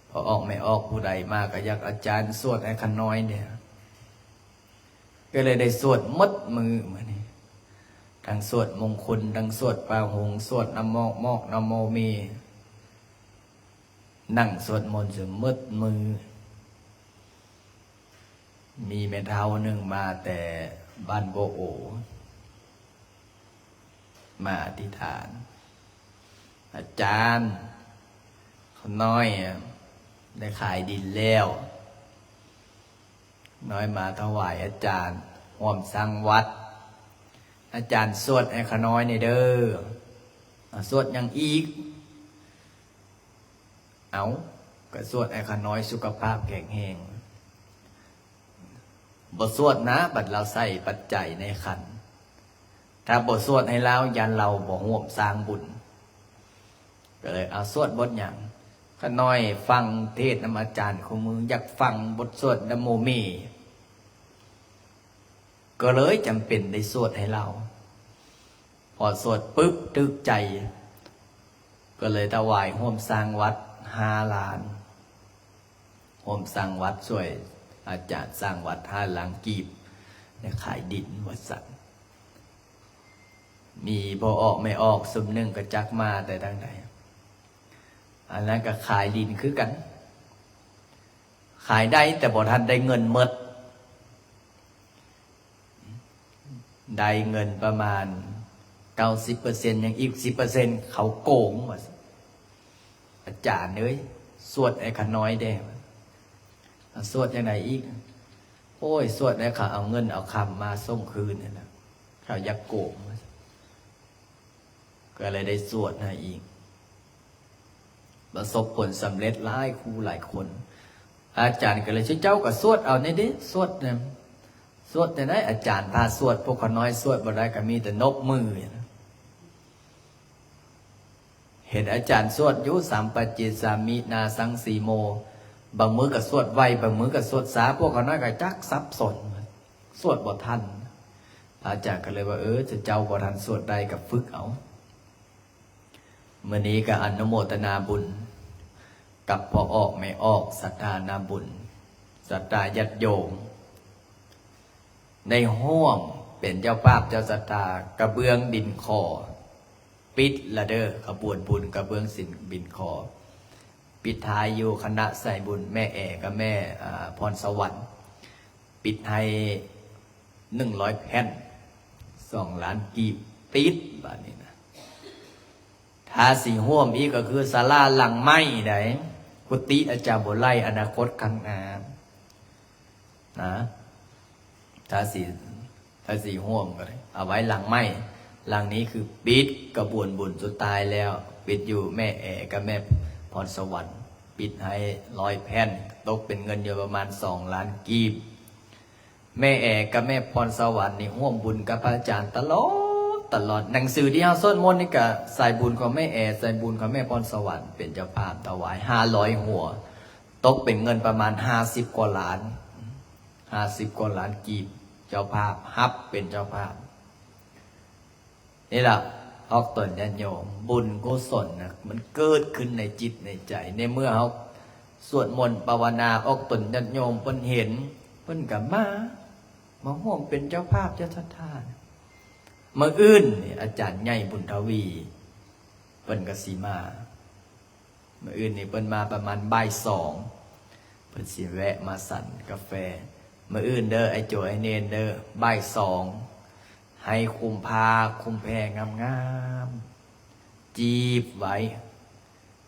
ພໍອອກແມ່ອອກຜູ້ໃດມາກໍຢາກອາຈານສວດໃຫ້ຂ້ານ້ອຍແດ່, ກໍເລີຍໄດ້ສວດໝົດມື້ມື້ນີ້, ທັງສວດມົງຄຸນ ທັງສວດປາຫົງ ສວດນະໂມ ໝອກນະໂມເມ. ນັ່ງສວດມົນຢູ່ໝົດມື້. ມີແມ່ເຖົ້າໜຶ່ງມາແຕ່ບ້ານໂບໂອ ມາອະທິຖານ, ອາຈານ ຂ້ານ້ອຍໄດ້ຂາຍດິນແລ້ວ, ນ້ອຍມາຖວາຍອາຈານຮ່ວມສ້າງວັດ, ອາຈານສວດໃຫ້ຂ້ານ້ອຍແດ່ເດີ້. ອາ ສວດຫຍັງອີກ? ເອົ້າ ກະສວດໃຫ້ຂ້ານ້ອຍສຸຂະພາບແຂງແຮງ. ບໍ່ສວດນະ ບັດລາວໃສ່ປັດໄຈໃນຂັນ, ຖ້າບໍ່ສວດໃຫ້ລາວ ຢ້ານລາວບໍ່ຮ່ວມສ້າງບຸນ. ກໍເລີຍ ເອົາ ສວດບົດຫຍັງ? ຂ້ານ້ອຍຟັງເທດນຳອາຈານຄູ່ມື້ ຢາກຟັງບົດສວດນະໂມເມ ກໍເລີຍຈຳເປັນໄດ້ສວດໃຫ້ລາວ. ພໍສວດປຶບຖືກໃຈ ກໍເລີຍຖວາຍຮ່ວມສ້າງວັດຫ້າລ້ານ, ຮ່ວມສ້າງວັດ ຊ່ວຍອາຈານສ້າງວັດຫ້າລ້ານກີບ ໄດ້ຂາຍດິນວ່າຊັ້ນ. ມີພໍ່ອອກແມ່ອອກຊຸມໜຶ່ງກໍຈັກມາແຕ່ທາງໃດ, ອັນນັ້ນກໍຂາຍດິນຄືກັນ, ຂາຍໄດ້ແຕ່ບໍ່ທັນໄດ້ເງິນໝົດ, ໄດ້ເງິນປະມານເກົ້າສິບເປີເຊັນ ຍັງອີກສິບເປີເຊັນເຂົາໂກງວ່າຊັ້ນ. ອາຈານເອີຍ ສວດໃຫ້ຂ້ານ້ອຍແດ່. ສວດຈັ່ງໃດອີກ? ໂອ້ຍ ສວດໃຫ້ເຂົາເອົາເງິນເອົາຄຳມາສົ່ງຄືນຫັ້ນນະ, ເຂົາຢາກໂກງ. ກໍເລີຍໄດ້ສວດໃຫ້ອີກ, ປະສົບຜົນສຳເລັດຫຼາຍຄູ່ຫຼາຍຄົນ. ອາຈານກໍເລີຍ ເຈົ້າກໍສວດເອົາແດ່ເດ້, ສວດນະ, ສວດແນວໃດ? ອາຈານພາສວດ, ພວກຂ້ານ້ອຍສວດບໍ່ໄດ້ ກໍມີແຕ່ນົບມື. ເຫັນອາຈານສວດຢູ່ ສຳປະຈິດສາມິ ນາສັງສີໂມ, ບາງມື້ກໍສວດໄວ ບາງມື້ກໍສວດຊ້າ, ພວກຂ້ານ້ອຍກໍຈັກສັບສົນ ສວດບໍ່ທັນ. ພະອາຈານກໍເລີຍວ່າ ເອີ ເຈົ້າບໍ່ທັນສວດໄດ້ກໍຝຶກເອົາ. ມື້ນີ້ກໍອະນຸໂມທະນາບຸນກັບພໍ່ອອກແມ່ອອກ ສັດທານາບຸນ ສັດທາຍາດໂຍມ ໄດ້ຮ່ວມເປັນເຈົ້າພາບເຈົ້າສັດທາ ກະເບື້ອງດິນຂໍ ປິດລະເດີ ຂະບວນບຸນກະເບື້ອງສິນ ດິນຂໍ. ປິດທ້າຍຢູ່ຄະນະສາຍບຸນແມ່ແອກັບແມ່ ອາ ພອນສະຫວັນ, ປິດໃຫ້ໜຶ່ງຮ້ອຍແຜ່ນ ສອງລ້ານກີບ ປິດບາດນີ້ນະ. ຖ້າຊິຮ່ວມອີກກໍຄືສາລາຫຼັງໃໝ່ໃດ, ກຸຕິອາຈານບົວໄລ ອະນາຄົດຂ້າງໜ້ານະ. ຖ້າຊິ ຖ້າຊິຮ່ວມກໍໄດ້ ເອົາໄວ້ຫຼັງໃໝ່, ຫຼັງນີ້ຄືປິດຂະບວນບຸນສຸດທ້າຍແລ້ວ, ປິດຢູ່ແມ່ແອກັບແມ່ພອນສະຫວັນ, ປິດໃຫ້ຮ້ອຍແຜ່ນ, ຕົກເປັນເງິນຢູ່ປະມານສອງລ້ານກີບ. ແມ່ແອກັບແມ່ພອນສະຫວັນນີ້ຮ່ວມບຸນກັບພະອາຈານຕະຫຼອດ ຕະຫຼອດ. ໜັງສືທີ່ເຮົາສວດມົນນີ້ກະສາຍບຸນຂອງແມ່ແອ, ສາຍບຸນຂອງແມ່ພອນສະຫວັນເປັນເຈົ້າພາບຖວາຍຫ້າຮ້ອຍຫົວ, ຕົກເປັນເງິນປະມານຫ້າສິບກວ່າລ້ານ, ຫ້າສິບກວ່າລ້ານກີບ, ເຈົ້າພາບຮັບເປັນເຈົ້າພາບ. ນີ້ລະ ອອກຕົນຍາດໂຍມ, ບຸນກຸສົນນະ ມັນເກີດຂຶ້ນໃນຈິດໃນໃຈ. ໃນເມື່ອເຮົາສວດມົນພາວະນາ, ອອກຕົນຍາດໂຍມເພິ່ນເຫັນ, ເພິ່ນກໍມາ, ມາຮ່ວມເປັນເຈົ້າພາບເຈົ້າສັດທາ. ມື້ອື່ນນີ້ ອາຈານໃຫຍ່ບຸນທະວີ ເພິ່ນກໍຊິມາ. ມື້ອື່ນນີ້ເພິ່ນມາປະມານບ່າຍສອງ, ເພິ່ນຊິແວະມາສັນກາແຟ. ມື້ອື່ນເດີ ອ້າຍໂຈ ອ້າຍເນນເດີ, ບ່າຍສອງ ໃຫ້ຄຸມຜ້າຄຸມແພງາມໆ, ຈີບໄວ້.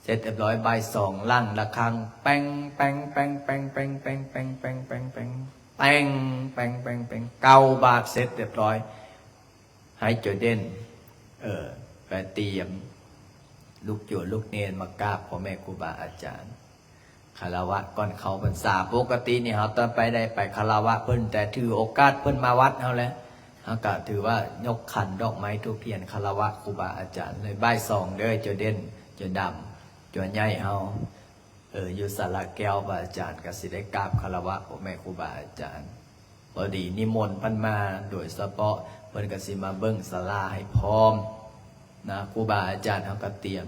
ເສັດຮຽບຮ້ອຍ ບ່າຍສອງ ຫຼັງລະຄັງ ແປ້ງ ແປ້ງ ແປ້ງ ແປ້ງ ແປ້ງ ແປ້ງ ແປ້ງ ແປ້ງ ແປ້ງ ແປ້ງ ແປ້ງ ແປ້ງ ແປ້ງ ແປ້ງ ແປ້ງ ເກົ້າບາດ ເສັດຮຽບຮ້ອຍ. ໃຫ້ໂຈເດັ່ນ ເອີ ໄປຕຽມລູກໂຈລູກເນນມາກາບພໍ່ແມ່ຄູບາອາຈານ, ຄາລະວະກ່ອນເຂົ້າພັນສາ. ປົກກະຕິນີ້ເຮົາຕ້ອງໄປໄດ້ໄປຄາລະວະເພິ່ນ, ແຕ່ຖືໂອກາດເພິ່ນມາວັດເຮົາແຫຼະ, ເຮົາກະຖືວ່າຍົກຂັນດອກໄມ້ທູບທຽນຄາລະວະຄູບາອາຈານເລີຍ. ບ່າຍສອງເດີ ໂຈເດັ່ນ ໂຈດຳ ໂຈໃຫຍ່ເຮົາ. ເອີ ຢູ່ສາລາແກ້ວ ພະອາຈານກໍຊິໄດ້ກາບຄາລະວະພໍ່ແມ່ຄູບາອາຈານ. ພໍດີນິມົນເພິ່ນມາໂດຍສະເພາະ, ເພິ່ນກໍຊິມາເບິ່ງສາລາໃຫ້ພ້ອມນະ. ຄູບາອາຈານເຮົາກໍຕຽມ,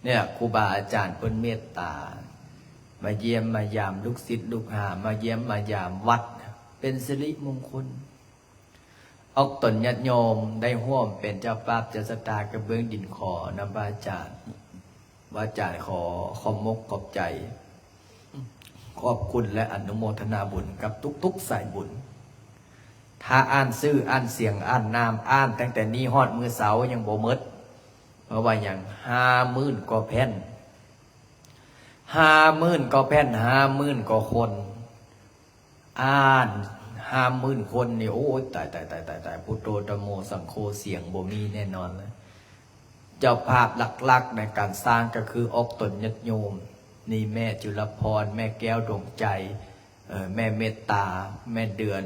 ເນີ້ຍ ຄູບາອາຈານເພິ່ນເມດຕາ ມາຢ້ຽມມາຢາມລູກສິດລູກຫາ, ມາຢ້ຽມມາຢາມວັດ ເປັນສິລິມົງຄົນ. ອອກຕົນຍາດໂຍມໄດ້ຮ່ວມເປັນເຈົ້າພາບເຈົ້າສັດທາກະເບື້ອງດິນຂໍນຳພະອາຈານ. ພະອາຈານຂໍຂອບມົກຂອບໃຈ, ຂອບຄຸນ ແລະ ອະນຸໂມທະນາບຸນກັບທຸກໆສາຍບຸນ. ຖ້າອ່ານຊື່ ອ່ານສຽງ ອ່ານນາມ, ອ່ານຕັ້ງແຕ່ນີ້ຮອດມື້ເຊົ້າຍັງບໍ່ໝົດ. ເພາະວ່າຫຍັງ? ຫ້າໝື່ນກວ່າແຜ່ນ, ຫ້າໝື່ນກວ່າແຜ່ນ, ຫ້າໝື່ນກວ່າຄົນ. ອ່ານຫ້າໝື່ນຄົນນີ້ ໂອ້ຍ ຕາຍ ຕາຍ ຕາຍ ຕາຍ ຕາຍ ພຸດໂທ ທຳໂມ ສັງໂຄ ສຽງບໍ່ມີແນ່ນອນເລີຍ. ເຈົ້າພາບຫຼັກໆໃນການສ້າງກໍຄືອອກຕົນຍາດໂຍມ, ນີ້ແມ່ຈຸລະພອນ, ແມ່ແກ້ວດວງໃຈ, ເອີ ແມ່ເມດຕາ, ແມ່ເດືອນ,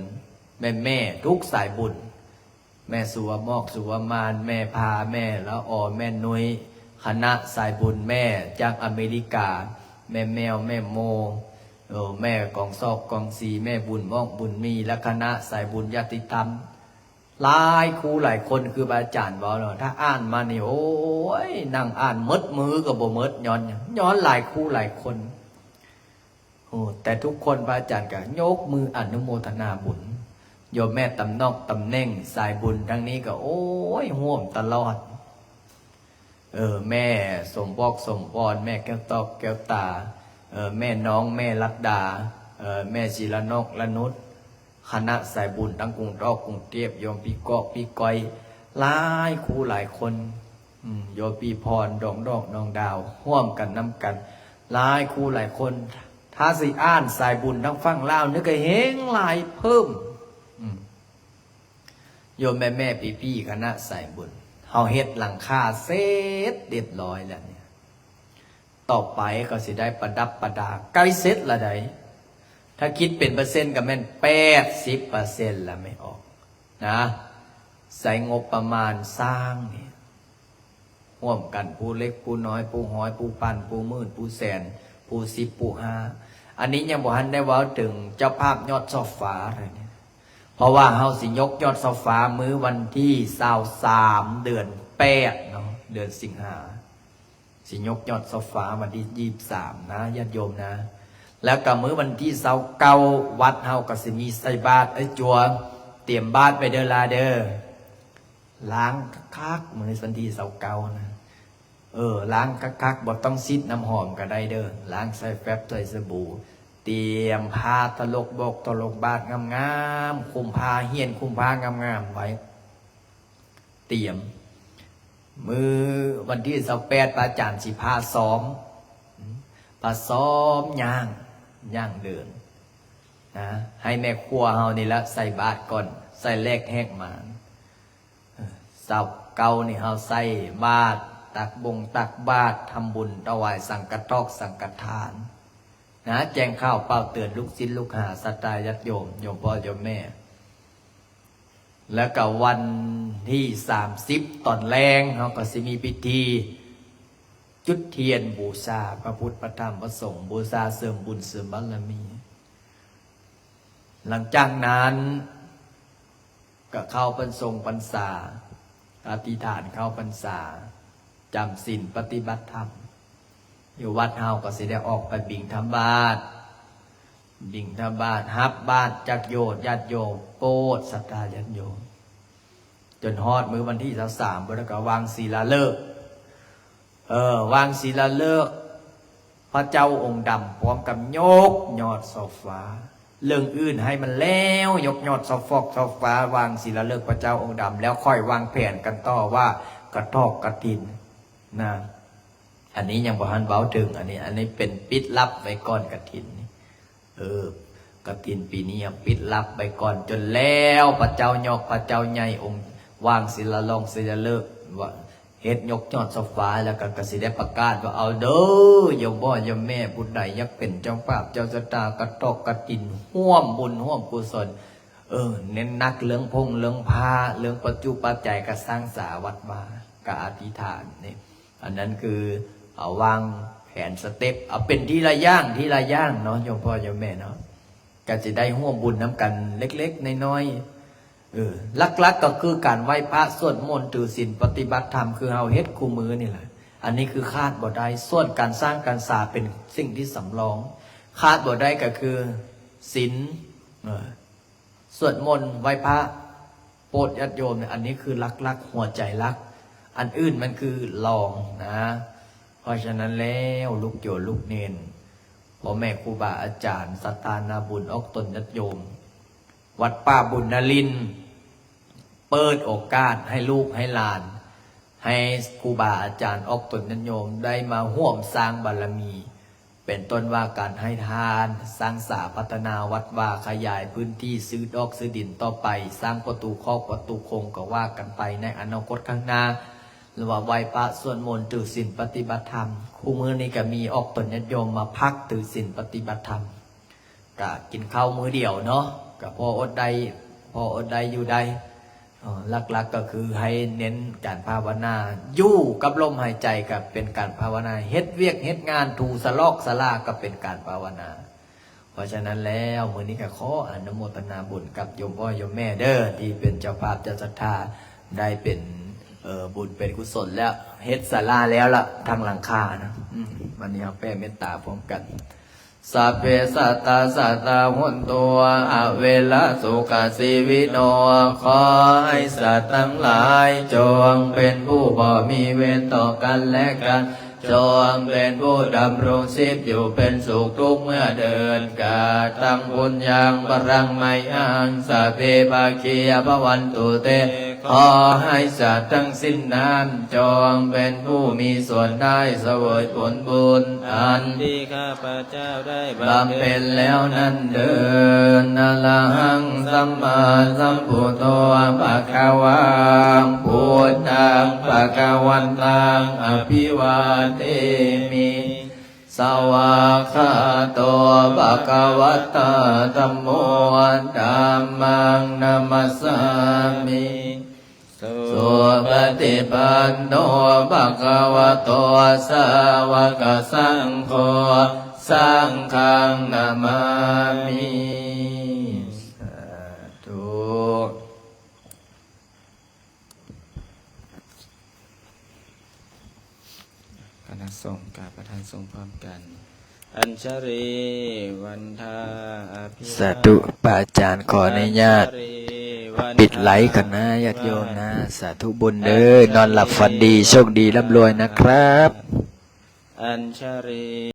ແມ່ໆ ທຸກສາຍບຸນ. ແມ່ສຸວະໝອກ ສຸວະມານ, ແມ່ພາ, ແມ່ລະອໍ, ແມ່ນຸ້ຍ, ຄະນະສາຍບຸນແມ່ຈາກອາເມລິກາ, ແມ່ແມວ, ແມ່ໂມ, ເອີ ແມ່ກອງຊອກກອງຊີ, ແມ່ບຸນໝອກບຸນມີ ແລະ ຄະນະສາຍບຸນຍາດຕິທຳ ຫຼາຍຄູ່ຫຼາຍຄົນ. ຄືພະອາຈານເວົ້າເນາະ, ຖ້າອ່ານມານີ້ ໂອ້ຍ ນັ່ງອ່ານໝົດມື້ກໍບໍ່ໝົດ, ຍ້ອນຫຍັງ? ຍ້ອນຫຼາຍຄູ່ຫຼາຍຄົນ. ໂອ້ ແຕ່ທຸກຄົນ ພະອາຈານກໍຍົກມືອະນຸໂມທະນາບຸນ. ໂຍມແມ່ຕຳໜອກຕຳແໜ່ງສາຍບຸນທາງນີ້ກໍ ໂອ້ຍ ຮ່ວມຕະຫຼອດ. ເອີ ແມ່ສົມບອກສົມປອນ, ແມ່ແກ້ວຕອກແກ້ວຕາ, ເອີ ແມ່ນ້ອງ, ແມ່ລັດດາ, ເອີ ແມ່ສີລະນົກລະນຸດ, ຄະນະສາຍບຸນທັງກຸງທອກກຸງເທບ, ໂຍມພີ່ກອກພີ່ກ້ອຍ, ຫຼາຍຄູ່ຫຼາຍຄົນ. ອືມ ໂຍມພີ່ພອນ ດອງດອກ ນ້ອງດາວ ຮ່ວມກັນນຳກັນ ຫຼາຍຄູ່ຫຼາຍຄົນ. ຖ້າຊິອ່ານສາຍບຸນທາງຝັ່ງລາວນີ້ກໍແຮງຫຼາຍເພີ່ມ. ອືມ ໂຍມແມ່ໆ ພີ່ໆ ຄະນະສາຍບຸນ ເຮົາເຮັດຫຼັງຄາເສັດລຽບລ້ອຍແລ້ວນີ້. ຕໍ່ໄປກໍຊິໄດ້ປະດັບປະດາ ໃກ້ເສັດລະໃດ໋. ຖ້າຄິດເປັນເປີເຊັນກໍແມ່ນແປດສິບເປີເຊັນລະ ແມ່ອອກນະ. ໃຊ້ງົບປະມານສ້າງນີ້ ຮ່ວມກັນ ຜູ້ເລັກຜູ້ນ້ອຍ ຜູ້ຮ້ອຍ ຜູ້ພັນ ຜູ້ໝື່ນ ຜູ້ແສນ ຜູ້ສິບ ຜູ້ຫ້າ. ອັນນີ້ຍັງບໍ່ທັນໄດ້ເວົ້າເຖິງເຈົ້າພາບຍອດຊອບຟ້າເລີຍນີ້ ເພາະວ່າເຮົາຊິຍົກຍອດຊອບຟ້າມື້ວັນທີຊາວສາມ ເດືອນແປດເນາະ, ເດືອນສິງຫາ ຊິຍົກຍອດຊອບຟ້າວັນທີຊາວສາມນະ ຍາດໂຍມນະ. ແລ້ວກໍມື້ວັນທີຊາວເກົ້າ ວັດເຮົາກໍຊິມີໃສ່ບາດ. ເອີ ຈົວ ຕຽມບາດໄປເດີຫຼາເດີ. ລ້າງຄັກໆ ມື້ວັນທີຊາວເກົ້ານະ. ເອີ ລ້າງຄັກໆ ບໍ່ຕ້ອງສີດນ້ຳຫອມກໍໄດ້ເດີ, ລ້າງໃສ່ແຟບໃສ່ສະບູ. ຕຽມຜ້າຖະຫຼົກບົກຖະຫຼົກບາດງາມໆ, ຄຸມຜ້າຫ້ຽນຄຸມຜ້າງາມໆໄວ້. ຕຽມ ມື້ວັນທີຊາວແປດ ພະອາຈານຊິພາຊ້ອມ, ພາຊ້ອມຍ່າງ, ຍ່າງເດີນນະ. ໃຫ້ແມ່ຄົວເຮົານີ້ລະໃສ່ບາດກ່ອນ, ໃສ່ແລກແຮກມານ. ຊາວເກົ້ານີ້ເຮົາໃສ່ບາດ, ຕັກບົງຕັກບາດ, ທຳບຸນຖວາຍສັງກະຖອກສັງກະທານນະ, ແຈ້ງຂ່າວເປົ່າເຕືອນລູກສິດລູກຫາ, ສັດທາຍາດໂຍມ, ໂຍມພໍ່ໂຍມແມ່. ແລ້ວກໍວັນທີສາມສິບຕອນແລງ ເຮົາກໍຊິມີພິທີຈຸດທຽນບູຊາພະພຸດ ພະທຳ ພະສົງ, ບູຊາເສີມບຸນເສີມບາລະມີ. ຫຼັງຈາກນັ້ນກໍເຂົ້າພັນສົງພັນສາ, ອະທິຖານເຂົ້າພັນສາ, ຈຳສິນປະຕິບັດທຳ. ຢູ່ວັດເຮົາກໍຊິໄດ້ອອກໄປບິນທະບາດ, ບິນທະບາດ ຮັບບາດຈາກໂຍມ ຍາດໂຍມ ໂປດສັດທາຍາດໂຍມ, ຈົນຮອດມື້ວັນທີຊາວສາມ ພຸ້ນ ແລ້ວກໍວາງສີລາເລີກ. ເອີ ວາງສີລາເລີກ ພະເຈົ້າອົງດຳພ້ອມກັບຍົກຍອດຊອບຟ້າ. ເລື່ອງອື່ນໃຫ້ມັນແລ້ວ, ຍົກຍອດຊອບຟອກຊອບຟ້າ, ວາງສີລາເລີກພະເຈົ້າອົງດຳ ແລ້ວຄ່ອຍວາງແຜນກັນຕໍ່ວ່າກະຖອກກະຖິນນະ. ອັນນີ້ຍັງບໍ່ທັນເວົ້າເຖິງ, ອັນນີ້, ອັນນີ້ເປັນປິດລັບໄວ້ກ່ອນກະຖິນນີ້. ເອີ ກະຖິນປີນີ້ຍັງປິດລັບໄວ້ກ່ອນ ຈົນແລ້ວ ພະເຈົ້າຍອກ ພະເຈົ້າໃຫຍ່ ອົງວາງສີລາລອງສີລາເລີກ ວ່າເຮັດຍົກຍອດຊອບຟ້າ ແລ້ວກໍ ກໍຊິໄດ້ປະກາດວ່າ ເອົາເດີ ໂຍມພໍ່ໂຍມແມ່ ຜູ້ໃດຢາກເປັນເຈົ້າພາບເຈົ້າຊະຕາ ກະຖອກກະຖິນ ຮ່ວມບຸນຮ່ວມກຸສົນ. ເອີ ເນັ້ນໜັກເລື່ອງຜົງເລື່ອງພາ ເລື່ອງປັດຈຸປັດໄຈ ກະສ້າງສາວັດວາ ກະອະທິຖານນີ້. ອັນນັ້ນຄືເອົາວາງແຜນສະເຕັບ ເອົາເປັນທີລະຢ່າງ ທີລະຢ່າງເນາະ ໂຍມພໍ່ໂຍມແມ່ເນາະ, ກໍຈະໄດ້ຮ່ວມບຸນນຳກັນເລັກໆນ້ອຍໆ. ເອີ ຫຼັກໆກໍຄືການໄຫວ້ພະ ສວດມົນ ຖືສິນ ປະຕິບັດທຳ ຄືເຮົາເຮັດຄູ່ມື້ນີ້ແຫຼະ. ອັນນີ້ຄືຂາດບໍ່ໄດ້. ສ່ວນການສ້າງການສາເປັນສິ່ງທີ່ສຳລອງ, ຂາດບໍ່ໄດ້ກໍຄືສິນ ເອີ ສວດມົນ ໄຫວ້ພະ ໂປດຍາດໂຍມ ອັນນີ້ຄືຫຼັກໆ ຫົວໃຈຫຼັກ, ອັນອື່ນມັນຄືລອງນະ. ເພາະສະນັ້ນແລ້ວ ລູກໂຍມລູກເນນ ພໍ່ແມ່ຄູບາອາຈານ ສັດທານາບຸນ ອອກຕົນຍາດໂຍມ ວັດປ່າບຸນນະລິນ ເປີດໂອກາດໃຫ້ລູກໃຫ້ຫຼານ ໃຫ້ຄູບາອາຈານ ອອກຕົນຍາດໂຍມ ໄດ້ມາຮ່ວມສ້າງບາລະມີ ເປັນຕົ້ນວ່າການໃຫ້ທານ, ສ້າງສາພັດທະນາວັດວາ, ຂະຫຍາຍພື້ນທີ່, ຊື້ດອກຊື້ດິນຕໍ່ໄປ, ສ້າງປະຕູຄອກປະຕູຄົງ ກໍວ່າກັນໄປໃນອະນາຄົດຂ້າງໜ້າ, ຫຼືວ່າໄຫວ້ພະສວດມົນ ຖືສິນປະຕິບັດທຳ. ຄູ່ມື້ນີ້ກໍມີອອກຕົນຍາດໂຍມມາພັກຖືສິນປະຕິບັດທຳ, ກະກິນເຂົ້າມື້ດຽວເນາະ, ກະພໍອົດໄດ້ ພໍອົດໄດ້ຢູ່ໄດ້. ເອີ ຫຼັກໆກໍຄືໃຫ້ເນັ້ນການພາວະນາ, ຢູ່ກັບລົມຫາຍໃຈກໍເປັນການພາວະນາ, ເຮັດວຽກເຮັດງານ, ຖູສະຫຼອກສະຫຼາກໍເປັນການພາວະນາ. ເພາະສະນັ້ນແລ້ວ ມື້ນີ້ກໍຂໍອະນຸໂມທະນາບຸນກັບໂຍມພໍ່ໂຍມແມ່ເດີ້ ທີ່ເປັນເຈົ້າພາບເຈົ້າສັດທາ ໄດ້ເປັນ ເອີ ບຸນເປັນກຸສົນແລ້ວ, ເຮັດສາລາແລ້ວລະ ທັງຫຼັງຄານະ. ອືມ ວັນນີ້ເຮົາແຜ່ເມດຕາພ້ອມກັນ. Sabbe sattā sukhitā hontu, averā sukhajīvino. ຂໍໃຫ້ສັດທັງຫຼາຍຈົ່ງເປັນຜູ້ບໍ່ມີເວນຕໍ່ກັນແລະກັນ, ຈົ່ງເປັນຜູ້ດຳລົງຊີບຢູ່ເປັນສຸກທຸກເມື່ອເທີດ. Kataṃ puññaṃ balaṃ mayhaṃ, sabbe bhāgiyā bhavantu te. ຂໍໃຫ້ສັດທັງສິ້ນນັ້ນຈົ່ງເປັນຜູ້ມີສ່ວນໄດ້ສະເຫວີຍຜົນບຸນອັນທີ່ຂ້າພະເຈົ້າໄດ້ບຳເພັນແລ້ວນັ້ນເທີດ. Arahaṃ sammāsambuddho bhagavā, buddhaṃ bhagavantaṃ abhivādemi. Svākkhāto bhagavatā dhammo, dhammaṃ namassāmi. Supaṭipanno bhagavato sāvakasaṅgho, saṅghaṃ namāmi. Sādhu. ຄະນະສົງກາບປະທານສົງພ້ອມກັນ. Añjali vandhā abhi. ສາທຸ ພະອາຈານຂໍອະນຸຍາດ Añjali vandhā ປິດໄລກ່ອນນະ ຍາດໂຍມນະ. ສາທຸບຸນເດີ້ ນອນຫຼັບຝັນດີ ໂຊກດີ ລ່ຳລວຍນະຄັບ. Añjali